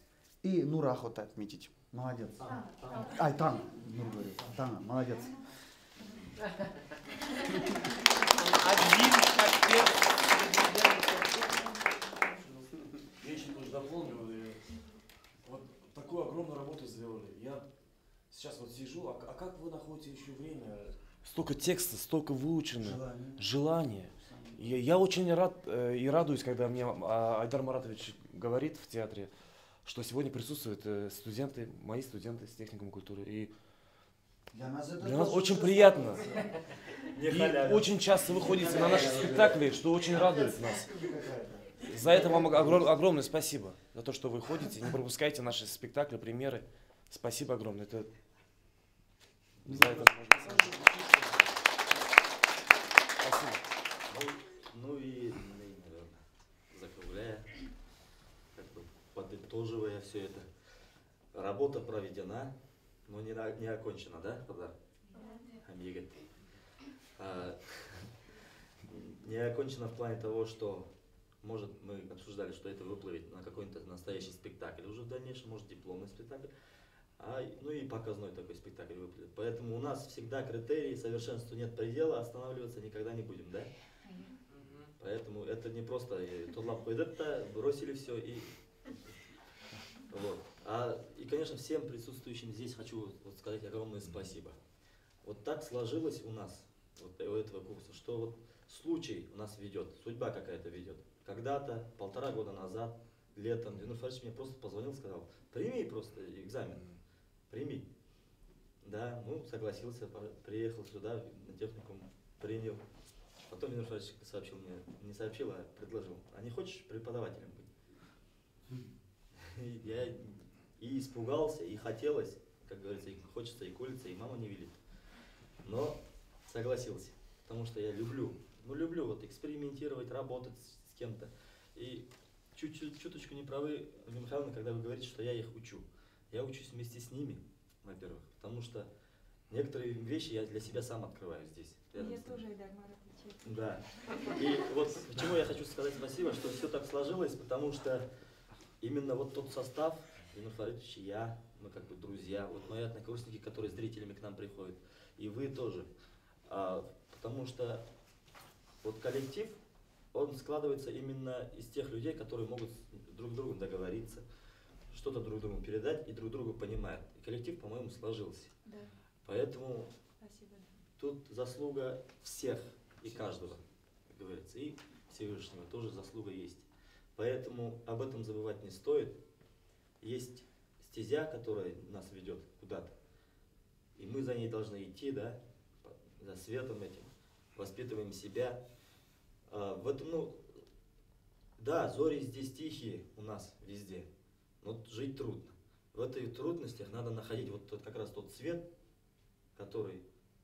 И Нура охота отметить. Молодец. Ай, Тана. Нур говорю. Тана, молодец. Один пакет. Я еще тоже дополню. Вот такую огромную работу сделали. Я сейчас вот сижу, а как вы находите еще время? Столько текста, столько выучено. Желание. Я очень рад и радуюсь, когда мне Айдар Маратович говорит в театре, что сегодня присутствуют студенты, мои студенты с техникума культуры. И для нас, это для нас очень приятно. И очень часто вы ходите на наши спектакли, что очень радует нас. За это вам огромное спасибо, за то, что вы ходите, не пропускайте наши спектакли, премьеры. Спасибо огромное. Это за это можно. Спасибо. Ну и, наверное, закругляя, как бы подытоживая все это, работа проведена, но не окончена, да, Хадар? Да. Не окончена в плане того, что, может, мы обсуждали, что это выплывет на какой-то настоящий спектакль уже в дальнейшем, может, дипломный спектакль, ну и показной такой спектакль выплывет. Поэтому у нас всегда критерии, совершенству нет предела, останавливаться никогда не будем, да? Поэтому это не просто тудлап это бросили все и... Вот. И, конечно, всем присутствующим здесь хочу вот сказать огромное спасибо. Вот так сложилось у нас, вот у этого курса, что вот случай у нас ведет, судьба какая-то ведет. Когда-то, 1,5 года назад, летом, Зинур Фаридович мне просто позвонил, сказал, прими просто экзамен, прими. Да, ну, согласился, приехал сюда, на техникум, принял. Потом Зинур Фаридович сообщил мне, не сообщил, а предложил, а не хочешь преподавателем быть? Я и испугался, и хотелось, как говорится, и хочется, и колется, и мама не велит. Но согласился, потому что я люблю, люблю вот экспериментировать, работать с кем-то. И чуть-чуть, чуточку не правы, Ольга Михайловна, когда вы говорите, что я их учу. Я учусь вместе с ними, во-первых, потому что некоторые вещи я для себя сам открываю здесь. Я тоже, Айдар Маратович. Да. И вот почему я хочу сказать спасибо, что все так сложилось, потому что именно вот тот состав, Зинур Фаридович и я, мы как бы друзья, вот мои однокурсники, которые зрителями к нам приходят, и вы тоже. Потому что вот коллектив, он складывается именно из тех людей, которые могут друг с другом договориться, что-то друг другу передать и друг друга понимают. И коллектив, по-моему, сложился. Да. Поэтому спасибо, да. Тут заслуга всех и каждого, как говорится, и Всевышнего тоже заслуга есть. Поэтому об этом забывать не стоит. Есть стезя, которая нас ведет куда-то, и мы за ней должны идти, да, за светом этим, воспитываем себя. В этом, ну, да, зори здесь тихие у нас везде, но жить трудно. В этих трудностях надо находить вот тот, как раз тот свет, который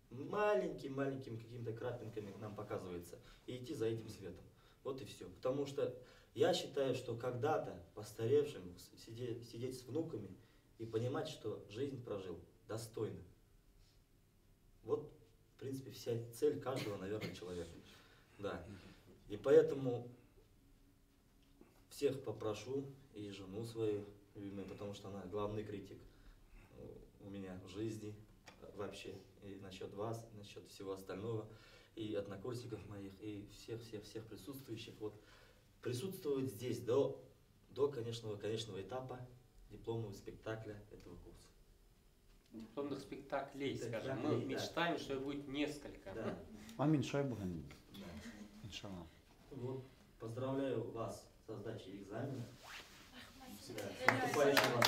маленьким-маленьким какими-то крапинками нам показывается, и идти за этим светом. Вот и все. Потому что я считаю, что когда-то постаревшим сидеть с внуками и понимать, что жизнь прожил достойно. Вот, в принципе, вся цель каждого, наверное, человека. Да. И поэтому всех попрошу, и жену свою любимую, потому что она главный критик у меня в жизни вообще, и насчет вас, и насчет всего остального, и однокурсников моих, и всех-всех-всех присутствующих. Вот присутствовать здесь до конечного этапа дипломного спектакля этого курса. Дипломных спектаклей, скажем. Мы мечтаем, что их будет несколько. Да. Аминь, шайбу. Иншаллах. Вот, поздравляю вас со сдачей экзамена. Да, с наступающим вас.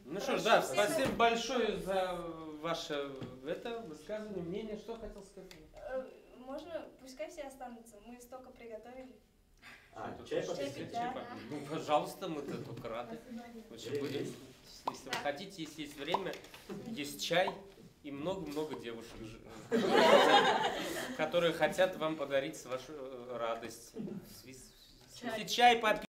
Ну что ж, да, спасибо большое за ваше это высказывание, мнение. Что хотел сказать? Можно, пускай все останутся, мы столько приготовили. Чай попить? Да. Ну, пожалуйста, мы-то только рады. Очень будем, если вы хотите, если есть время, есть чай и много-много девушек, которые хотят вам подарить вашу радость. Если чай попить.